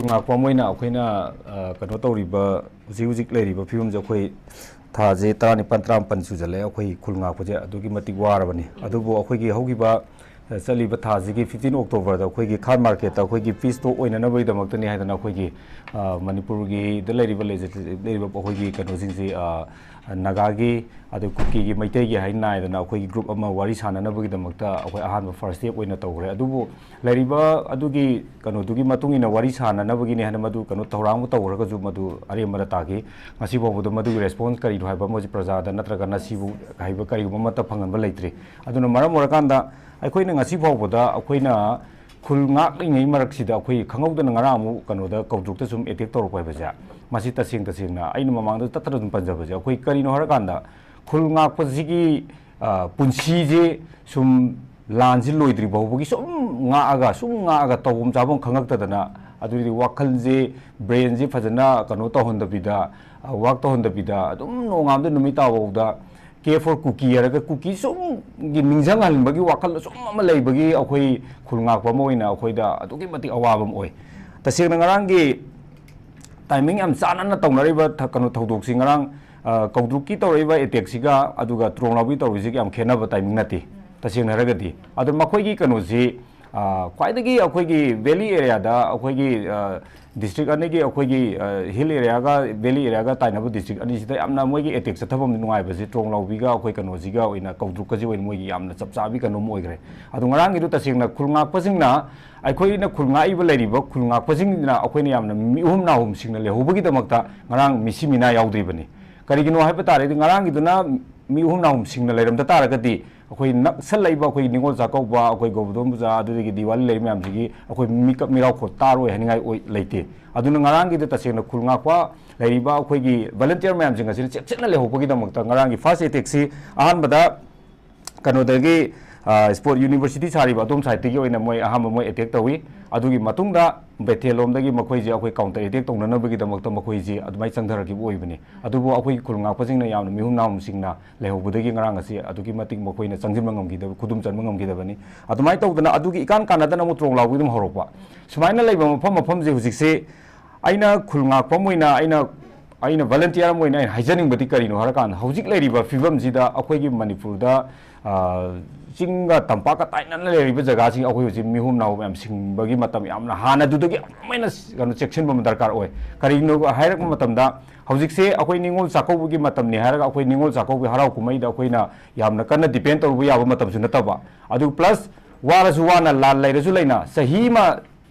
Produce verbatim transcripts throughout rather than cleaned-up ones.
ꯉꯥꯛꯄ ꯑꯃ ꯑꯣꯏꯅ ꯑꯩꯈꯣꯏꯅ, ꯑ, ꯀꯩꯅꯣ ꯇꯧꯔꯤꯕ, ꯍꯧꯖꯤꯛ ꯍꯧꯖꯤꯛ ꯂꯩꯔꯤꯕ ꯐꯤꯕꯝꯁꯦ, ꯑꯩꯈꯣꯏ ꯊꯥꯁꯦ ꯇꯔꯥꯅꯤꯄꯥꯟ, ꯇꯔꯥꯃꯥꯄꯟ ꯁꯨꯖꯜꯂꯛꯑꯦ ꯑꯩꯈꯣꯏ ꯈꯨꯜ ꯉꯥꯛꯄꯁꯦ꯫ ꯑꯗꯨꯛꯀꯤ ꯃꯇꯤꯛ ꯋꯥꯔꯕꯅꯤ꯫ ꯑꯗꯨꯕꯨ ꯑꯩꯈꯣꯏꯒꯤ ꯍꯧꯈꯤꯕ, ꯑ, ꯆꯠꯂꯤꯕ ꯊꯥꯁꯤꯒꯤ fifteen Octoberꯗ ꯑꯩꯈꯣꯏꯒꯤ ꯈꯥꯟ marketꯇ ꯑꯩꯈꯣꯏꯒꯤ peace talk ꯑꯣꯏꯅꯅꯕꯒꯤꯗꯃꯛꯇꯅꯤ ꯍꯥꯏꯗꯅ ꯑꯩꯈꯣꯏꯒꯤ, ꯑ, ꯃꯅꯤꯄꯨꯔꯒꯤꯗ ꯂꯩꯔꯤꯕ legislative ꯂꯩꯔꯤꯕ ꯑꯩꯈꯣꯏꯒꯤ ꯀꯩꯅꯣꯁꯤꯡꯁꯤ, ꯑ, ꯅꯥꯒꯥꯒꯤ, ꯑꯗꯨ ꯀꯨꯀꯤꯒꯤ, ꯃꯩꯇꯩꯒꯤ ꯍꯥꯏ ꯅꯥꯏꯗꯅ ꯑꯩꯈꯣꯏꯒꯤ group ꯑꯃ ꯋꯥꯔꯤ ꯁꯥꯟꯅꯅꯕꯒꯤꯗꯃꯛꯇ ꯑꯩꯈꯣꯏ ꯑꯍꯥꯟꯕ first step ꯑꯣꯏꯅ ꯇꯧꯈ꯭ꯔꯦ꯫ ꯑꯗꯨꯕꯨ ꯂꯩꯔꯤꯕ ꯑꯗꯨꯒꯤ ꯀꯩꯅꯣꯗꯨꯒꯤ ꯃꯇꯨꯡ ꯏꯟꯅ ꯋꯥꯔꯤ ꯁꯥꯟꯅꯅꯕꯒꯤꯅꯤ ꯍꯥꯏꯅ ꯃꯗꯨ ꯀꯩꯅꯣ ꯊꯧꯔꯥꯡꯕꯨ ꯇꯧꯈ꯭ꯔꯒꯁꯨ ꯃꯗꯨ ꯑꯔꯦꯝꯕꯗ ꯇꯥꯈꯤ꯫ ꯉꯁꯤ ꯐꯥꯎꯕꯗ ꯃꯗꯨꯒꯤ response ꯀꯔꯤꯅꯣ ꯍꯥꯏꯕ ꯑꯃꯁꯤ ꯄ꯭ꯔꯖꯥꯗ ꯅꯠꯇ꯭ꯔꯒꯅ ꯁꯤꯕꯨ ꯍꯥꯏꯕ ꯀꯔꯤꯒꯨꯝꯕ ꯑꯃꯠꯇ ꯐꯪꯍꯟꯕ ꯂꯩꯇ꯭ꯔꯤ꯫ ꯑꯗꯨꯅ ꯃꯔꯝ ꯑꯣꯏꯔꯀꯥꯟꯗ ꯑꯩꯈꯣꯏꯅ ꯉꯁꯤ ꯐꯥꯎꯕꯗ ꯑꯩꯈꯣꯏꯅ ꯈꯨꯜ ꯉꯥꯛꯂꯤꯉꯩ ꯃꯔꯛꯁꯤꯗ ꯑꯩꯈꯣꯏ ꯈꯪꯍꯧꯗꯅ ꯉꯔꯥꯡ ꯑꯃꯨꯛ ꯀꯩꯅꯣꯗ ꯀꯧꯗ꯭ꯔꯨꯛꯇ ꯁꯨꯝ attack ꯇꯧꯔꯛꯄ ꯍꯥꯏꯕꯁꯦ, ꯃꯁꯤ ꯇꯁꯦꯡ ꯇꯁꯦꯡꯅ ꯑꯩꯅ ꯃꯃꯥꯡꯗ ꯇꯠꯇꯅ ꯑꯗꯨꯝ ꯄꯟꯖꯕꯁꯦ, ꯑꯩꯈꯣꯏ ꯀꯔꯤꯅꯣ ꯍꯥꯏꯔꯀꯥꯟꯗ ꯈꯨꯜ ꯉꯥꯛꯄꯁꯤꯒꯤ, ꯑ, ꯄꯨꯟꯁꯤꯁꯦ ꯁꯨꯝ ꯂꯥꯟꯁꯤ ꯂꯣꯏꯗ꯭ꯔꯤ ꯐꯥꯎꯕꯒꯤ ꯁꯨꯝ ꯉꯥꯛꯑꯒ, ꯁꯨꯝ ꯉꯥꯛꯑꯒ ꯇꯧꯐꯝ ꯆꯥꯐꯝ ꯈꯪꯉꯛꯇꯗꯅ, ꯑꯗꯨꯗꯤ ꯋꯥꯈꯜꯁꯦ, brainꯁꯦ ꯐꯖꯅ ꯀꯩꯅꯣ ꯇꯧꯍꯟꯗꯕꯤꯗ, ꯑ, work ꯇꯧꯍꯟꯗꯕꯤꯗ ꯑꯗꯨꯝ ꯅꯣꯡꯉꯥꯟꯕꯗ ꯅꯨꯃꯤꯠ ꯇꯥꯕꯐꯥꯎꯗ ꯀꯦ ꯐꯣꯔ ꯀꯨꯀꯤ ꯍꯥꯏꯔꯒ ꯀꯨꯀꯤ ꯁꯨꯝꯒꯤ ꯅꯤꯡꯁꯤꯡꯍꯟꯕꯒꯤ ꯋꯥꯈꯜ ꯁꯨꯝ ꯑꯃ ꯂꯩꯕꯒꯤ ꯑꯩꯈꯣꯏ ꯈꯨꯜ ꯉꯥꯛꯄ ꯑꯃ ꯑꯣꯏꯅ ꯑꯩꯈꯣꯏꯗ ꯑꯗꯨꯛꯀꯤ ꯃꯇꯤꯛ ꯑꯋꯥꯕ ꯑꯃ ꯑꯣꯏ꯫ ꯇꯁꯦꯡꯅ ꯉꯔꯥꯡꯒꯤ timing ꯌꯥꯝ ꯆꯥꯟꯅꯅ ꯇꯧꯅꯔꯤꯕ ꯊ-, ꯀꯩꯅꯣ ꯊꯧꯗꯣꯛꯁꯤ ꯉꯔꯥꯡ, ꯑ, ꯀꯧꯗ꯭ꯔꯨꯛꯀꯤ ꯇꯧꯔꯛꯏꯕ attackꯁꯤꯒ ꯑꯗꯨꯒ ꯇ꯭ꯔꯣꯡꯂꯥꯎꯕꯤ ꯇꯧꯔꯤꯁꯤꯒ ꯌꯥꯝ ꯈꯦꯠꯅꯕ timing ꯅꯠꯇꯦ꯫ ꯇꯁꯦꯡꯅ ꯍꯥꯏꯔꯒꯗꯤ ꯑꯗꯣ ꯃꯈꯣꯏꯒꯤ ꯀꯩꯅꯣꯁꯤ, ꯑ, ꯈ꯭ꯋꯥꯏꯗꯒꯤ ꯑꯩꯈꯣꯏꯒꯤ valley areaꯗ ꯑꯩꯈꯣꯏꯒꯤ, ꯑ, district ꯑꯅꯤꯒꯤ ꯑꯩꯈꯣꯏꯒꯤ, ꯑ, hill areaꯒ valley areaꯒ ꯇꯥꯏꯅꯕ district ꯑꯅꯤꯁꯤꯗ ꯌꯥꯝꯅ ꯃꯣꯏꯒꯤ attack ꯆꯠꯊꯐꯝ ꯅꯨꯡꯉꯥꯏꯕꯁꯤ ꯇ꯭ꯔꯣꯡꯂꯥꯎꯕꯤꯒ ꯑꯩꯈꯣꯏ ꯀꯩꯅꯣꯁꯤꯒ ꯑꯣꯏꯅ ꯀꯧꯗ꯭ꯔꯨꯛꯀꯁꯤ ꯑꯣꯏꯅ ꯃꯣꯏꯒꯤ ꯌꯥꯝꯅ ꯆꯞ ꯆꯥꯕꯤ ꯀꯩꯅꯣꯝ ꯑꯣꯏꯈ꯭ꯔꯦ꯫ ꯑꯗꯣ ꯉꯔꯥꯡꯒꯤꯗꯣ ꯇꯁꯦꯡꯅ ꯈꯨꯜ ꯉꯥꯛꯄꯁꯤꯡꯅ, ꯑꯩꯈꯣꯏꯅ ꯈꯨꯜ ꯉꯥꯛꯏꯕ ꯂꯩꯔꯤꯕ ꯈꯨꯜ ꯉꯥꯛꯄꯁꯤꯡꯁꯤꯅ ꯑꯩꯈꯣꯏꯅ ꯌꯥꯝꯅ ꯃꯤꯍꯨꯝ ꯅꯥꯍꯨꯝ ꯁꯤꯡꯅ ꯂꯩꯍꯧꯕꯒꯤꯗꯃꯛꯇ ꯉꯔꯥꯡ ꯃꯤꯁꯤ ꯃꯤꯅꯥ ꯌꯥꯎꯗ꯭ꯔꯤꯕꯅꯤ꯫ ꯀꯔꯤꯒꯤꯅꯣ ꯍꯥꯏꯕ ꯇꯥꯔꯒꯗꯤ ꯉꯔꯥꯡꯒꯤꯗꯨꯅ ꯃꯤ ꯑꯍꯨꯝ ꯅꯥꯍꯨꯝ ꯁꯤꯡꯅ ꯂꯩꯔꯝꯗ ꯇꯥꯔꯒꯗꯤ ꯑꯩꯈꯣꯏ ꯅꯛꯁꯜꯂꯛꯏꯕ ꯑꯩꯈꯣꯏ ꯅꯤꯉꯣꯜ ꯆꯥꯛꯀꯧꯕ, ꯑꯩꯈꯣꯏ ꯒꯣꯕꯔꯙꯟ ꯄꯨꯖꯥ, ꯑꯗꯨꯗꯒꯤ ꯗꯤꯋꯥꯂꯤ ꯂꯩꯔꯤꯕ ꯃꯌꯥꯝꯁꯤꯒꯤ ꯑꯩꯈꯣꯏ ꯃꯤꯀꯞ ꯃꯤꯔꯥꯎꯈꯣꯜ ꯇꯥꯔꯣꯏ ꯍꯥꯏꯅꯤꯡꯉꯥꯏ ꯑꯣꯏ ꯂꯩꯇꯦ꯫ ꯑꯗꯨꯅ ꯉꯔꯥꯡꯒꯤꯗ ꯇꯁꯦꯡꯅ ꯈꯨꯜ ꯉꯥꯛꯄ ꯂꯩꯔꯤꯕ ꯑꯩꯈꯣꯏꯒꯤ volunteer ꯃꯌꯥꯝꯁꯤꯡ ꯑꯁꯤꯅ ꯆꯦꯛꯁꯤꯟꯅ ꯂꯩꯍꯧꯕꯒꯤꯗꯃꯛꯇ ꯉꯔꯥꯡꯒꯤ first attackꯁꯤ ꯑꯍꯥꯟꯕꯗ ꯀꯩꯅꯣꯗꯒꯤ, ꯁ꯭ꯄꯣꯔꯠ ꯌꯨꯅꯤꯚꯔꯁꯤꯇꯤ ꯁꯥꯔꯤꯕ ꯑꯗꯣꯝ ꯁꯥꯏꯠꯇꯒꯤ ꯑꯣꯏꯅ ꯃꯣꯏ ꯑꯍꯥꯟꯕ ꯃꯣꯏ ꯑꯦꯇꯦꯛ ꯇꯧꯏ꯫ ꯑꯗꯨꯒꯤ ꯃꯇꯨꯡꯗ ꯕꯦꯊꯦꯜ ꯂꯣꯝꯗꯒꯤ ꯃꯈꯣꯏꯁꯦ ꯑꯩꯈꯣꯏ ꯀꯥꯎꯟꯇꯔ ꯑꯦꯇꯦꯛ ꯇꯧꯅꯅꯕꯒꯤꯗꯃꯛꯇ ꯃꯈꯣꯏꯁꯦ ꯑꯗꯨꯃꯥꯏꯅ ꯆꯪꯊꯔꯛꯈꯤꯕ ꯑꯣꯏꯕꯅꯤ꯫ ꯑꯗꯨꯕꯨ ꯑꯩꯈꯣꯏꯒꯤ ꯈꯨꯜ ꯉꯥꯛꯄꯁꯤꯡꯅ ꯌꯥꯝꯅ ꯃꯤꯍꯨꯝ ꯅꯥꯍꯨꯝꯁꯤꯡꯅ ꯂꯩꯍꯧꯕꯗꯒꯤ ꯉꯔꯥꯡ ꯑꯁꯤ ꯑꯗꯨꯛꯀꯤ ꯃꯇꯤꯛ ꯃꯈꯣꯏꯅ ꯆꯪꯁꯤꯟꯕ ꯉꯝꯈꯤꯗꯕ, ꯈꯨꯗꯨꯝ ꯆꯟꯕ ꯉꯝꯈꯤꯗꯕꯅꯤ꯫ ꯑꯗꯨꯃꯥꯏꯅ ꯇꯧꯗꯅ ꯑꯗꯨꯒꯤ ꯏꯀꯥꯟ ꯀꯥꯟꯅꯗꯅ ꯑꯃꯨꯛ ꯇ꯭ꯔꯣꯡ ꯂꯥꯎꯕꯒꯤ ꯑꯗꯨꯝ ꯍꯧꯔꯛꯄ꯫ ꯁꯨꯃꯥꯏꯅ ꯂꯩꯕ ꯃꯐꯝ ꯃꯐꯝꯁꯦ ꯍꯧꯖꯤꯛꯁꯦ ꯑꯩꯅ ꯈꯨꯜ ꯉꯥꯛꯄ ꯑꯃ ꯑꯣꯏꯅ, ꯑꯩꯅ, ꯑꯩꯅ ꯚꯣꯂꯟꯇꯤꯌꯔ ꯑꯃ ꯑꯣꯏꯅ ꯑꯩꯅ ꯍꯥꯏꯖꯅꯤꯡꯕꯗꯤ ꯀꯔꯤꯅꯣ ꯍꯥꯏꯔꯀꯥꯟꯗ, ꯍꯧꯖꯤꯛ ꯂꯩꯔꯤꯕ ꯐꯤꯕꯝꯁꯤꯗ ꯑꯩꯈꯣꯏꯒꯤ ꯃꯅꯤꯄꯨꯔꯗ, ꯑ, ꯆꯤꯡꯒ ꯇꯝꯄꯥꯛꯀ ꯇꯥꯏꯅꯅ ꯂꯩꯔꯤꯕ ꯖꯒꯥꯁꯤꯡ ꯑꯩꯈꯣꯏ ꯍꯧꯖꯤꯛ ꯃꯤꯍꯨꯝ ꯅꯥꯍꯨꯝ ꯌꯥꯝ ꯁꯤꯡꯕꯒꯤ ꯃꯇꯝ, ꯌꯥꯝꯅ ꯍꯥꯟꯅꯗꯨꯗꯒꯤ ꯌꯥꯝ ꯍꯦꯟꯅ ꯀꯩꯅꯣ ꯆꯦꯛꯁꯤꯟꯕ ꯑꯃ ꯗꯔꯀꯥꯔ ꯑꯣꯏ꯫ ꯀꯔꯤꯒꯤꯅꯣ ꯍꯥꯏꯔꯛꯄ ꯃꯇꯝꯗ, ꯍꯧꯖꯤꯛꯁꯦ ꯑꯩꯈꯣꯏ ꯅꯤꯉꯣꯜ ꯆꯥꯛꯀꯧꯕꯒꯤ ꯃꯇꯝꯅꯤ ꯍꯥꯏꯔꯒ ꯑꯩꯈꯣꯏ ꯅꯤꯉꯣꯜ ꯆꯥꯛꯀꯧꯕꯒꯤ ꯍꯔꯥꯎ ꯀꯨꯝꯍꯩꯗ ꯑꯩꯈꯣꯏꯅ ꯌꯥꯝꯅ ꯀꯟꯅ ꯗꯤꯄꯦꯟ ꯇꯧꯔꯨꯕ ꯌꯥꯕ ꯃꯇꯝꯁꯨ ꯅꯠꯇꯕ, ꯑꯗꯨ ꯄ꯭ꯂꯁ ꯋꯥꯔꯁꯨ ꯋꯥꯅ, ꯂꯥꯟ ꯂꯩꯔꯁꯨ ꯂꯩꯅ, ꯆꯍꯤ ꯑꯃ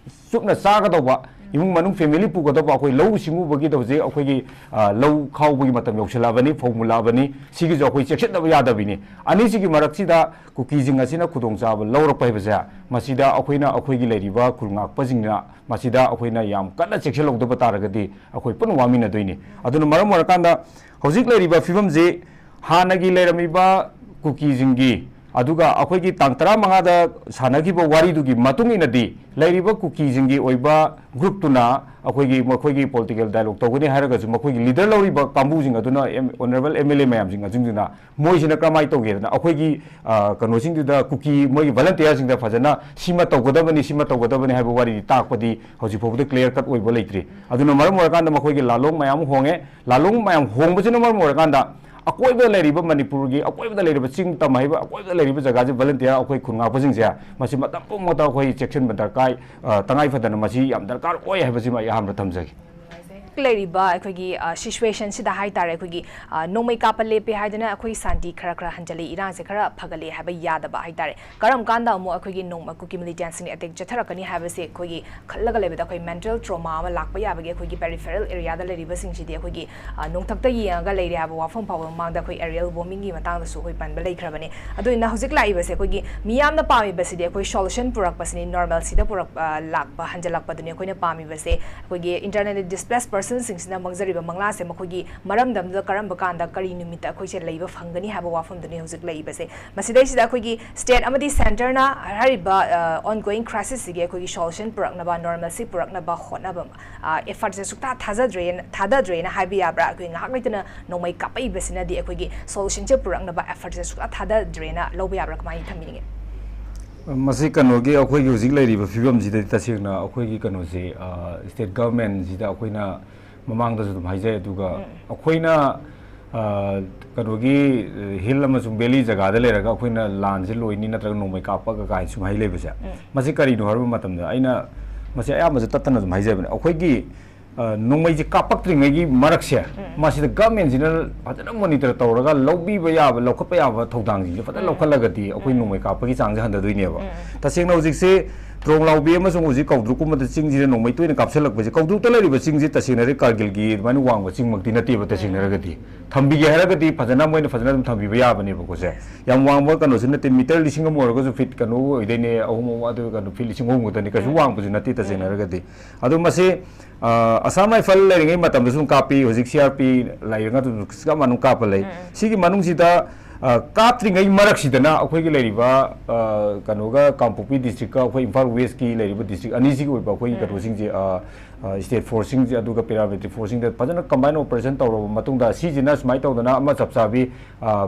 ꯆꯨꯞꯅ ꯆꯥꯒꯗꯧꯕ, ꯏꯃꯨꯡ ꯃꯅꯨꯡ ꯐꯦꯃꯤꯂꯤ ꯄꯨꯒꯗꯧꯕ ꯑꯩꯈꯣꯏ ꯂꯧꯎ ꯁꯤꯡꯎꯕꯒꯤꯗ ꯍꯧꯖꯤꯛ ꯑꯩꯈꯣꯏꯒꯤ, ꯑ, ꯂꯧ ꯈꯥꯎꯕꯒꯤ ꯃꯇꯝ ꯌꯧꯁꯤꯜꯂꯛꯑꯕꯅꯤ, ꯐꯧ ꯃꯨꯜꯂꯛꯑꯕꯅꯤ꯫ ꯁꯤꯒꯤꯁꯨ ꯑꯩꯈꯣꯏ ꯆꯦꯛꯁꯤꯟꯗꯕ ꯌꯥꯗꯕꯤꯅꯤ꯫ ꯑꯅꯤꯁꯤꯒꯤ ꯃꯔꯛꯁꯤꯗ ꯀꯨꯀꯤꯁꯤꯡ ꯑꯁꯤꯅ ꯈꯨꯗꯣꯡꯆꯥꯕ ꯂꯧꯔꯛꯄ ꯍꯥꯏꯕꯁꯦ, ꯃꯁꯤꯗ ꯑꯩꯈꯣꯏꯅ, ꯑꯩꯈꯣꯏꯒꯤ ꯂꯩꯔꯤꯕ ꯈꯨꯜ ꯉꯥꯛꯄꯁꯤꯡꯅ ꯃꯁꯤꯗ ꯑꯩꯈꯣꯏꯅ ꯌꯥꯝ ꯀꯟꯅ ꯆꯦꯛꯁꯤꯜꯍꯧꯗꯕ ꯇꯥꯔꯒꯗꯤ ꯑꯩꯈꯣꯏ ꯄꯨꯟꯅ ꯋꯥꯃꯤꯟꯅꯗꯣꯏꯅꯤ꯫ ꯑꯗꯨꯅ ꯃꯔꯝ ꯑꯣꯏꯔꯀꯥꯟꯗ ꯍꯧꯖꯤꯛ ꯂꯩꯔꯤꯕ ꯐꯤꯕꯝꯁꯤ ꯍꯥꯟꯅꯒꯤ ꯂꯩꯔꯝꯃꯤꯕ ꯀꯨꯀꯤꯁꯤꯡꯒꯤ, ꯑꯗꯨꯒ ꯑꯩꯈꯣꯏꯒꯤ ꯇꯥꯡ ꯇꯔꯥꯃꯉꯥꯗ ꯁꯥꯟꯅꯈꯤꯕ ꯋꯥꯔꯤꯗꯨꯒꯤ ꯃꯇꯨꯡ ꯏꯟꯅꯗꯤ, ꯂꯩꯔꯤꯕ ꯀꯨꯀꯤꯁꯤꯡꯒꯤ ꯑꯣꯏꯕ ꯒ꯭ꯔꯨꯞꯇꯨꯅ ꯑꯩꯈꯣꯏꯒꯤ, ꯃꯈꯣꯏꯒꯤ ꯄꯣꯂꯤꯇꯤꯀꯦꯜ ꯗꯥꯏꯂꯣꯒ ꯇꯧꯒꯅꯤ ꯍꯥꯏꯔꯒꯁꯨ, ꯃꯈꯣꯏꯒꯤ ꯂꯤꯗꯔ ꯂꯧꯔꯤꯕ ꯀꯥꯡꯕꯨꯁꯤꯡ ꯑꯗꯨꯅ, M-, honourable M L A ꯃꯌꯥꯝꯁꯤꯡ ꯑꯁꯤꯡꯗꯨꯅ ꯃꯣꯏꯁꯤꯅ ꯀꯔꯝꯍꯥꯏꯅ ꯇꯧꯒꯦꯗꯅ, ꯑꯩꯈꯣꯏꯒꯤ, ꯑ, ꯀꯩꯅꯣꯁꯤꯡꯗꯨꯗ, ꯀꯨꯀꯤ ꯃꯣꯏꯒꯤ ꯚꯣꯂꯟꯇꯤꯌꯔꯁꯤꯡꯗ ꯐꯖꯅ ꯁꯤꯃ ꯇꯧꯒꯗꯕꯅꯤ, ꯁꯤꯃ ꯇꯧꯒꯗꯕꯅꯤ ꯍꯥꯏꯕ ꯋꯥꯔꯤꯗꯤ ꯇꯥꯛꯄꯗꯤ ꯍꯧꯖꯤꯛ ꯐꯥꯎꯕꯗ ꯀ꯭ꯂꯤꯌꯥꯔ ꯀꯠ ꯑꯣꯏꯕ ꯂꯩꯇ꯭ꯔꯤ꯫ ꯑꯗꯨꯅ ꯃꯔꯝ ꯑꯣꯏꯔꯀꯥꯟꯗ ꯃꯈꯣꯏꯒꯤ ꯂꯥꯂꯣꯡ ꯃꯌꯥꯝ ꯍꯣꯡꯉꯦ꯫ ꯂꯥꯂꯣꯡ ꯃꯌꯥꯝ ꯍꯣꯡꯕꯁꯤꯅ ꯃꯔꯝ ꯑꯣꯏꯔꯀꯥꯟꯗ ꯑꯀꯣꯏꯕꯗ ꯂꯩꯔꯤꯕ, ꯃꯅꯤꯄꯨꯔꯒꯤ ꯑꯀꯣꯏꯕꯗ ꯂꯩꯔꯤꯕ ꯆꯤꯡ ꯇꯝ ꯍꯥꯏꯕ, ꯑꯀꯣꯏꯕꯗ ꯂꯩꯔꯤꯕ ꯖꯒꯥꯁꯤ ꯚꯣꯂꯟꯇꯤꯌꯔ ꯑꯩꯈꯣꯏ ꯈꯨꯟ ꯉꯥꯛꯄꯁꯤꯡꯁꯦ, ꯃꯁꯤ ꯃꯇꯝ ꯄꯨꯝꯕꯗ ꯑꯩꯈꯣꯏ ꯆꯦꯛꯁꯤꯟꯕ ꯗꯔꯀꯥꯔ, ꯑ, ꯇꯉꯥꯏ ꯐꯗꯅ ꯃꯁꯤ ꯌꯥꯝ ꯗꯔꯀꯥꯔ ꯑꯣꯏ ꯍꯥꯏꯕꯁꯤꯃ ꯑꯩ ꯑꯍꯥꯟꯕꯗ ꯊꯝꯖꯒꯦ꯫ ꯂꯩꯔꯤꯕ ꯑꯩꯈꯣꯏꯒꯤ, ꯑ, ꯁꯤꯆꯨꯋꯦꯁꯟꯁꯤꯗ ꯍꯥꯏꯇꯥꯔꯦ, ꯑꯩꯈꯣꯏꯒꯤ, ꯑ, ꯅꯣꯡꯃꯩ ꯀꯥꯞꯄ ꯂꯦꯞꯄꯦ ꯍꯥꯏꯗꯅ ꯑꯩꯈꯣꯏ ꯁꯥꯟꯇꯤ ꯈꯔ ꯈꯔ ꯍꯟꯖꯜꯂꯤ, ꯏꯔꯥꯡꯁꯦ ꯈꯔ ꯐꯒꯠꯂꯦ ꯍꯥꯏꯕ ꯌꯥꯗꯕ ꯍꯥꯏꯇꯥꯔꯦ꯫ ꯀꯔꯝ ꯀꯥꯟꯗ ꯑꯃꯨꯛ ꯑꯩꯈꯣꯏꯒꯤ ꯅꯣꯡꯃ ꯀꯨꯀꯤ ꯃꯤꯂꯤꯇꯦꯟꯁꯤꯡꯅ ꯑꯦꯇꯦꯛ ꯆꯠꯊꯔꯛꯀꯅꯤ ꯍꯥꯏꯕꯁꯦ ꯑꯩꯈꯣꯏꯒꯤ ꯈꯜꯂꯒ ꯂꯩꯕꯗ ꯑꯩꯈꯣꯏ ꯃꯦꯟꯇꯦꯜ ꯇ꯭ꯔꯣꯃꯥ ꯑꯃ ꯂꯥꯛꯄ ꯌꯥꯕꯒꯤ, ꯑꯩꯈꯣꯏꯒꯤ ꯄꯦꯔꯤꯐꯦꯔꯦꯜ ꯑꯦꯔꯤꯌꯥꯗ ꯂꯩꯔꯤꯕꯁꯤꯡꯁꯤꯗꯤ ꯑꯩꯈꯣꯏꯒꯤ, ꯑ, ꯅꯣꯡꯊꯛꯇ ꯌꯦꯡꯉꯒ ꯂꯩꯔꯦ ꯍꯥꯏꯕ ꯋꯥꯐꯝ ꯐꯥꯎꯕ ꯃꯃꯥꯡꯗ ꯑꯩꯈꯣꯏ ꯑꯦꯔꯤꯌꯦꯜ ꯕꯣꯝꯕꯤꯡꯒꯤ ꯃꯇꯥꯡꯗꯁꯨ ꯑꯩꯈꯣꯏ ꯄꯟꯕ ꯂꯩꯈ꯭ꯔꯕꯅꯤ꯫ ꯑꯗꯨꯅ ꯍꯧꯖꯤꯛ ꯂꯥꯛꯏꯕꯁꯦ ꯑꯩꯈꯣꯏꯒꯤ ꯃꯤꯌꯥꯝꯅ ꯄꯥꯝꯃꯤꯕꯁꯤꯗꯤ ꯑꯩꯈꯣꯏ ꯁꯣꯂꯨꯁꯟ ꯄꯨꯔꯛꯄꯁꯤꯅꯤ, ꯅꯣꯔꯃꯦꯜꯁꯤꯗ ꯄꯨꯔꯛ-, ꯑ, ꯂꯥꯛꯄ, ꯍꯟꯖꯜꯂꯛꯄꯗꯨꯅꯤ ꯑꯩꯈꯣꯏꯅ ꯄꯥꯝꯃꯤꯕꯁꯦ꯫ ꯑꯩꯈꯣꯏꯒꯤ ꯏꯟꯇꯔꯅꯦꯜꯂꯤ ꯗꯤꯁꯄ꯭ꯂꯦꯁ ꯄꯔꯁꯟꯁꯤꯡꯁꯤꯅ ꯃꯥꯡꯖꯔꯤꯕ ꯃꯪꯂꯥꯁꯦ ꯃꯈꯣꯏꯒꯤ ꯃꯔꯝꯗꯝꯗ ꯀꯔꯝꯕ ꯀꯥꯟꯗ ꯀꯔꯤ ꯅꯨꯃꯤꯠꯇ ꯑꯩꯈꯣꯏꯁꯦ ꯂꯩꯕ ꯐꯪꯒꯅꯤ ꯍꯥꯏꯕ ꯋꯥꯐꯝꯗꯨꯅꯤ ꯍꯧꯖꯤꯛ ꯂꯩꯔꯤꯕꯁꯦ꯫ ꯃꯁꯤꯗꯩꯁꯤꯗ ꯑꯩꯈꯣꯏꯒꯤ ꯁ꯭ꯇꯦꯠ ꯑꯃꯗꯤ ꯁꯦꯟꯇꯔꯅ ꯍꯥꯏꯔꯤꯕ ꯑꯣꯟ ꯒꯣꯌꯤꯡ ꯀ꯭ꯔꯥꯏꯁꯤꯁꯁꯤꯒꯤ ꯑꯩꯈꯣꯏꯒꯤ ꯁꯣꯂꯨꯁꯟ ꯄꯨꯔꯛꯅꯕ, ꯅꯣꯔꯃꯦꯜꯁꯤ ꯄꯨꯔꯛꯅꯕ ꯍꯣꯠꯅꯕ ꯑꯦꯐꯔꯠꯁꯦ ꯁꯨꯛꯊꯥ ꯊꯥꯖꯗ꯭ꯔꯦꯅ ꯊꯥꯗꯗ꯭ꯔꯦꯅ ꯍꯥꯏꯕ ꯌꯥꯕ꯭ꯔꯥ? ꯑꯩꯈꯣꯏ ꯉꯥꯏꯍꯥꯛ ꯂꯩꯇꯅ ꯅꯣꯡꯃꯩ ꯀꯥꯞꯄꯛꯏꯕꯁꯤꯅꯗꯤ ꯑꯩꯈꯣꯏꯒꯤ ꯁꯣꯂꯨꯁꯟꯁꯦ ꯄꯨꯔꯛꯅꯕ ꯑꯦꯐꯔꯠꯁꯦ ꯁꯨꯛꯊꯥ ꯊꯥꯗꯗ꯭ꯔꯦꯅ ꯂꯧꯕ ꯌꯥꯕ꯭ꯔꯥ? ꯀꯃꯥꯏꯅ ꯊꯝꯕꯤꯅꯤꯡꯉꯤ? ꯃꯁꯤ ꯀꯩꯅꯣꯒꯤ ꯑꯩꯈꯣꯏꯒꯤ ꯍꯧꯖꯤꯛ ꯂꯩꯔꯤꯕ ꯐꯤꯕꯝꯁꯤꯗꯗꯤ ꯇꯁꯦꯡꯅ ꯑꯩꯈꯣꯏꯒꯤ ꯀꯩꯅꯣꯁꯦ, ꯁ꯭ꯇꯦꯠ ꯒꯚꯔꯟꯃꯦꯟꯁꯤꯗ ꯑꯩꯈꯣꯏꯅ ꯃꯃꯥꯡꯗꯁꯨ ꯑꯗꯨꯝ ꯍꯥꯏꯖꯩ, ꯑꯗꯨꯒ ꯑꯩꯈꯣꯏꯅ ꯀꯩꯅꯣꯒꯤ ꯍꯤꯜ ꯑꯃꯁꯨꯡ ꯚꯦꯂꯤ ꯖꯒꯥꯗ ꯂꯩꯔꯒ ꯑꯩꯈꯣꯏꯅ ꯂꯥꯟꯁꯦ ꯂꯣꯏꯅꯤ ꯅꯠꯇ꯭ꯔꯒ ꯅꯣꯡꯃꯩ ꯀꯥꯞꯄꯒ ꯀꯥꯏꯅ ꯁꯨꯝ ꯍꯥꯏ ꯂꯩꯕꯁꯦ, ꯃꯁꯤ ꯀꯔꯤꯅꯣ ꯍꯥꯏꯕ ꯃꯇꯝꯗ ꯑꯩꯅ ꯃꯁꯤ ꯑꯌꯥꯝꯕꯁꯨ ꯇꯠꯇꯅ ꯑꯗꯨꯝ ꯍꯥꯏꯖꯕꯅꯦ꯫ ꯑꯩꯈꯣꯏꯒꯤ ꯅꯣꯡꯃꯩꯁꯦ ꯀꯥꯞꯄꯛꯇ꯭ꯔꯤꯉꯩꯒꯤ ꯃꯔꯛꯁꯦ, ꯃꯁꯤꯗ ꯒꯚꯔꯟꯃꯦꯟꯁꯤꯅ ꯐꯖꯅ ꯃꯣꯅꯤꯇꯔ ꯇꯧꯔꯒ ꯂꯧꯕꯤꯕ ꯌꯥꯕ, ꯂꯧꯈꯠꯄ ꯌꯥꯕ ꯊꯧꯗꯥꯡꯁꯤꯡꯁꯦ ꯐꯖꯅ ꯂꯧꯈꯠꯂꯒꯗꯤ ꯑꯩꯈꯣꯏ ꯅꯣꯡꯃꯩ ꯀꯥꯞꯄꯒꯤ ꯆꯥꯡꯁꯦ ꯍꯟꯊꯗꯣꯏꯅꯦꯕ꯫ ꯇꯁꯦꯡꯅ ꯍꯧꯖꯤꯛꯁꯦ ꯇ꯭ꯔꯣꯡꯂꯥꯎꯕꯤ ꯑꯃꯁꯨꯡ ꯍꯧꯖꯤꯛ ꯀꯧꯗ꯭ꯔꯨꯛꯀꯨꯝꯕꯗ ꯆꯤꯡꯁꯤꯗ ꯅꯣꯡꯃꯩ ꯇꯣꯏꯅ ꯀꯥꯞꯁꯤꯜꯂꯛꯄꯁꯦ, ꯀꯧꯗ꯭ꯔꯨꯛꯇ ꯂꯩꯔꯤꯕ ꯆꯤꯡꯁꯦ ꯇꯁꯦꯡꯅ ꯍꯥꯏꯔꯗꯤ ꯀꯥꯔꯒꯤꯜꯒꯤ ꯑꯗꯨꯃꯥꯏꯅ ꯋꯥꯡꯕ ꯆꯤꯡꯃꯛꯇꯤ ꯅꯠꯇꯦꯕ꯫ ꯇꯁꯦꯡꯅ ꯍꯥꯏꯔꯒꯗꯤ ꯊꯝꯕꯤꯒꯦ ꯍꯥꯏꯔꯒꯗꯤ ꯐꯖꯅ ꯃꯣꯏꯅ ꯐꯖꯅ ꯑꯗꯨꯝ ꯊꯝꯕꯤꯕ ꯌꯥꯕꯅꯦꯕꯀꯣ꯫ ꯁꯦ ꯌꯥꯝ ꯋꯥꯡꯕ ꯀꯩꯅꯣꯁꯨ ꯅꯠꯇꯦ, ꯃꯤꯇꯔ ꯂꯤꯁꯤꯡ ꯑꯃ ꯑꯣꯏꯔꯒꯁꯨ ꯐꯤꯠ ꯀꯩꯅꯣ ꯑꯣꯏꯗꯣꯏꯅꯦ, ꯑꯍꯨꯝ ꯑꯃ ꯑꯗꯨ ꯀꯩꯅꯣ ꯐꯤꯠ ꯂꯤꯁꯤꯡ ꯑꯍꯨꯝ ꯈꯛꯇꯅꯤ, ꯀꯩꯁꯨ ꯋꯥꯡꯕꯁꯨ ꯅꯠꯇꯦ ꯇꯁꯦꯡꯅ ꯍꯥꯏꯔꯒꯗꯤ꯫ ꯑꯗꯣ ꯃꯁꯤ ꯑ, ꯑꯁꯥꯝ ꯔꯥꯏꯐꯜ ꯂꯩꯔꯤꯉꯩ ꯃꯇꯝꯗꯁꯨ ꯑꯗꯨꯝ ꯀꯥꯞꯄꯤ, ꯍꯧꯖꯤꯛ ꯁꯤ ꯑꯥꯔ ꯄꯤ ꯂꯩꯔꯒ ꯑꯗꯨꯝ ꯆꯞ ꯃꯥꯟꯅ ꯀꯥꯞꯄ ꯂꯩ꯫ ꯁꯤꯒꯤ ꯃꯅꯨꯡꯁꯤꯗ ꯑ, ꯀꯥꯞꯇ꯭ꯔꯤꯉꯩ ꯃꯔꯛꯁꯤꯗꯅ ꯑꯩꯈꯣꯏꯒꯤ ꯂꯩꯔꯤꯕ ꯑ, ꯀꯩꯅꯣꯒ ꯀꯥꯡꯄꯣꯛꯄꯤ ꯗꯤꯁꯇ꯭ꯔꯤꯛꯀ ꯑꯩꯈꯣꯏ ꯏꯝꯐꯥꯜ ꯋꯦꯁꯀꯤ ꯂꯩꯔꯤꯕ ꯗꯤꯁꯇ꯭ꯔꯤꯛ ꯑꯅꯤꯁꯤꯒꯤ ꯑꯣꯏꯕ ꯑꯩꯈꯣꯏꯒꯤ ꯀꯩꯅꯣꯁꯤꯡꯁꯦ, ꯑ, ꯑ, ꯁ꯭ꯇꯦꯠ ꯐꯣꯔꯁꯁꯤꯡꯁꯦ ꯑꯗꯨꯒ ꯄꯦꯔꯥꯃꯤꯂꯤꯇꯔꯤ ꯐꯣꯔꯁꯁꯤꯡꯗ ꯐꯖꯅ ꯀꯝꯕꯥꯏꯟ ꯑꯣꯄꯔꯦꯁꯟ ꯇꯧꯔꯕ ꯃꯇꯨꯡꯗ ꯁꯤꯁꯤꯅ ꯁꯨꯃꯥꯏꯅ ꯇꯧꯗꯅ ꯑꯃ ꯆꯞ ꯆꯥꯕꯤ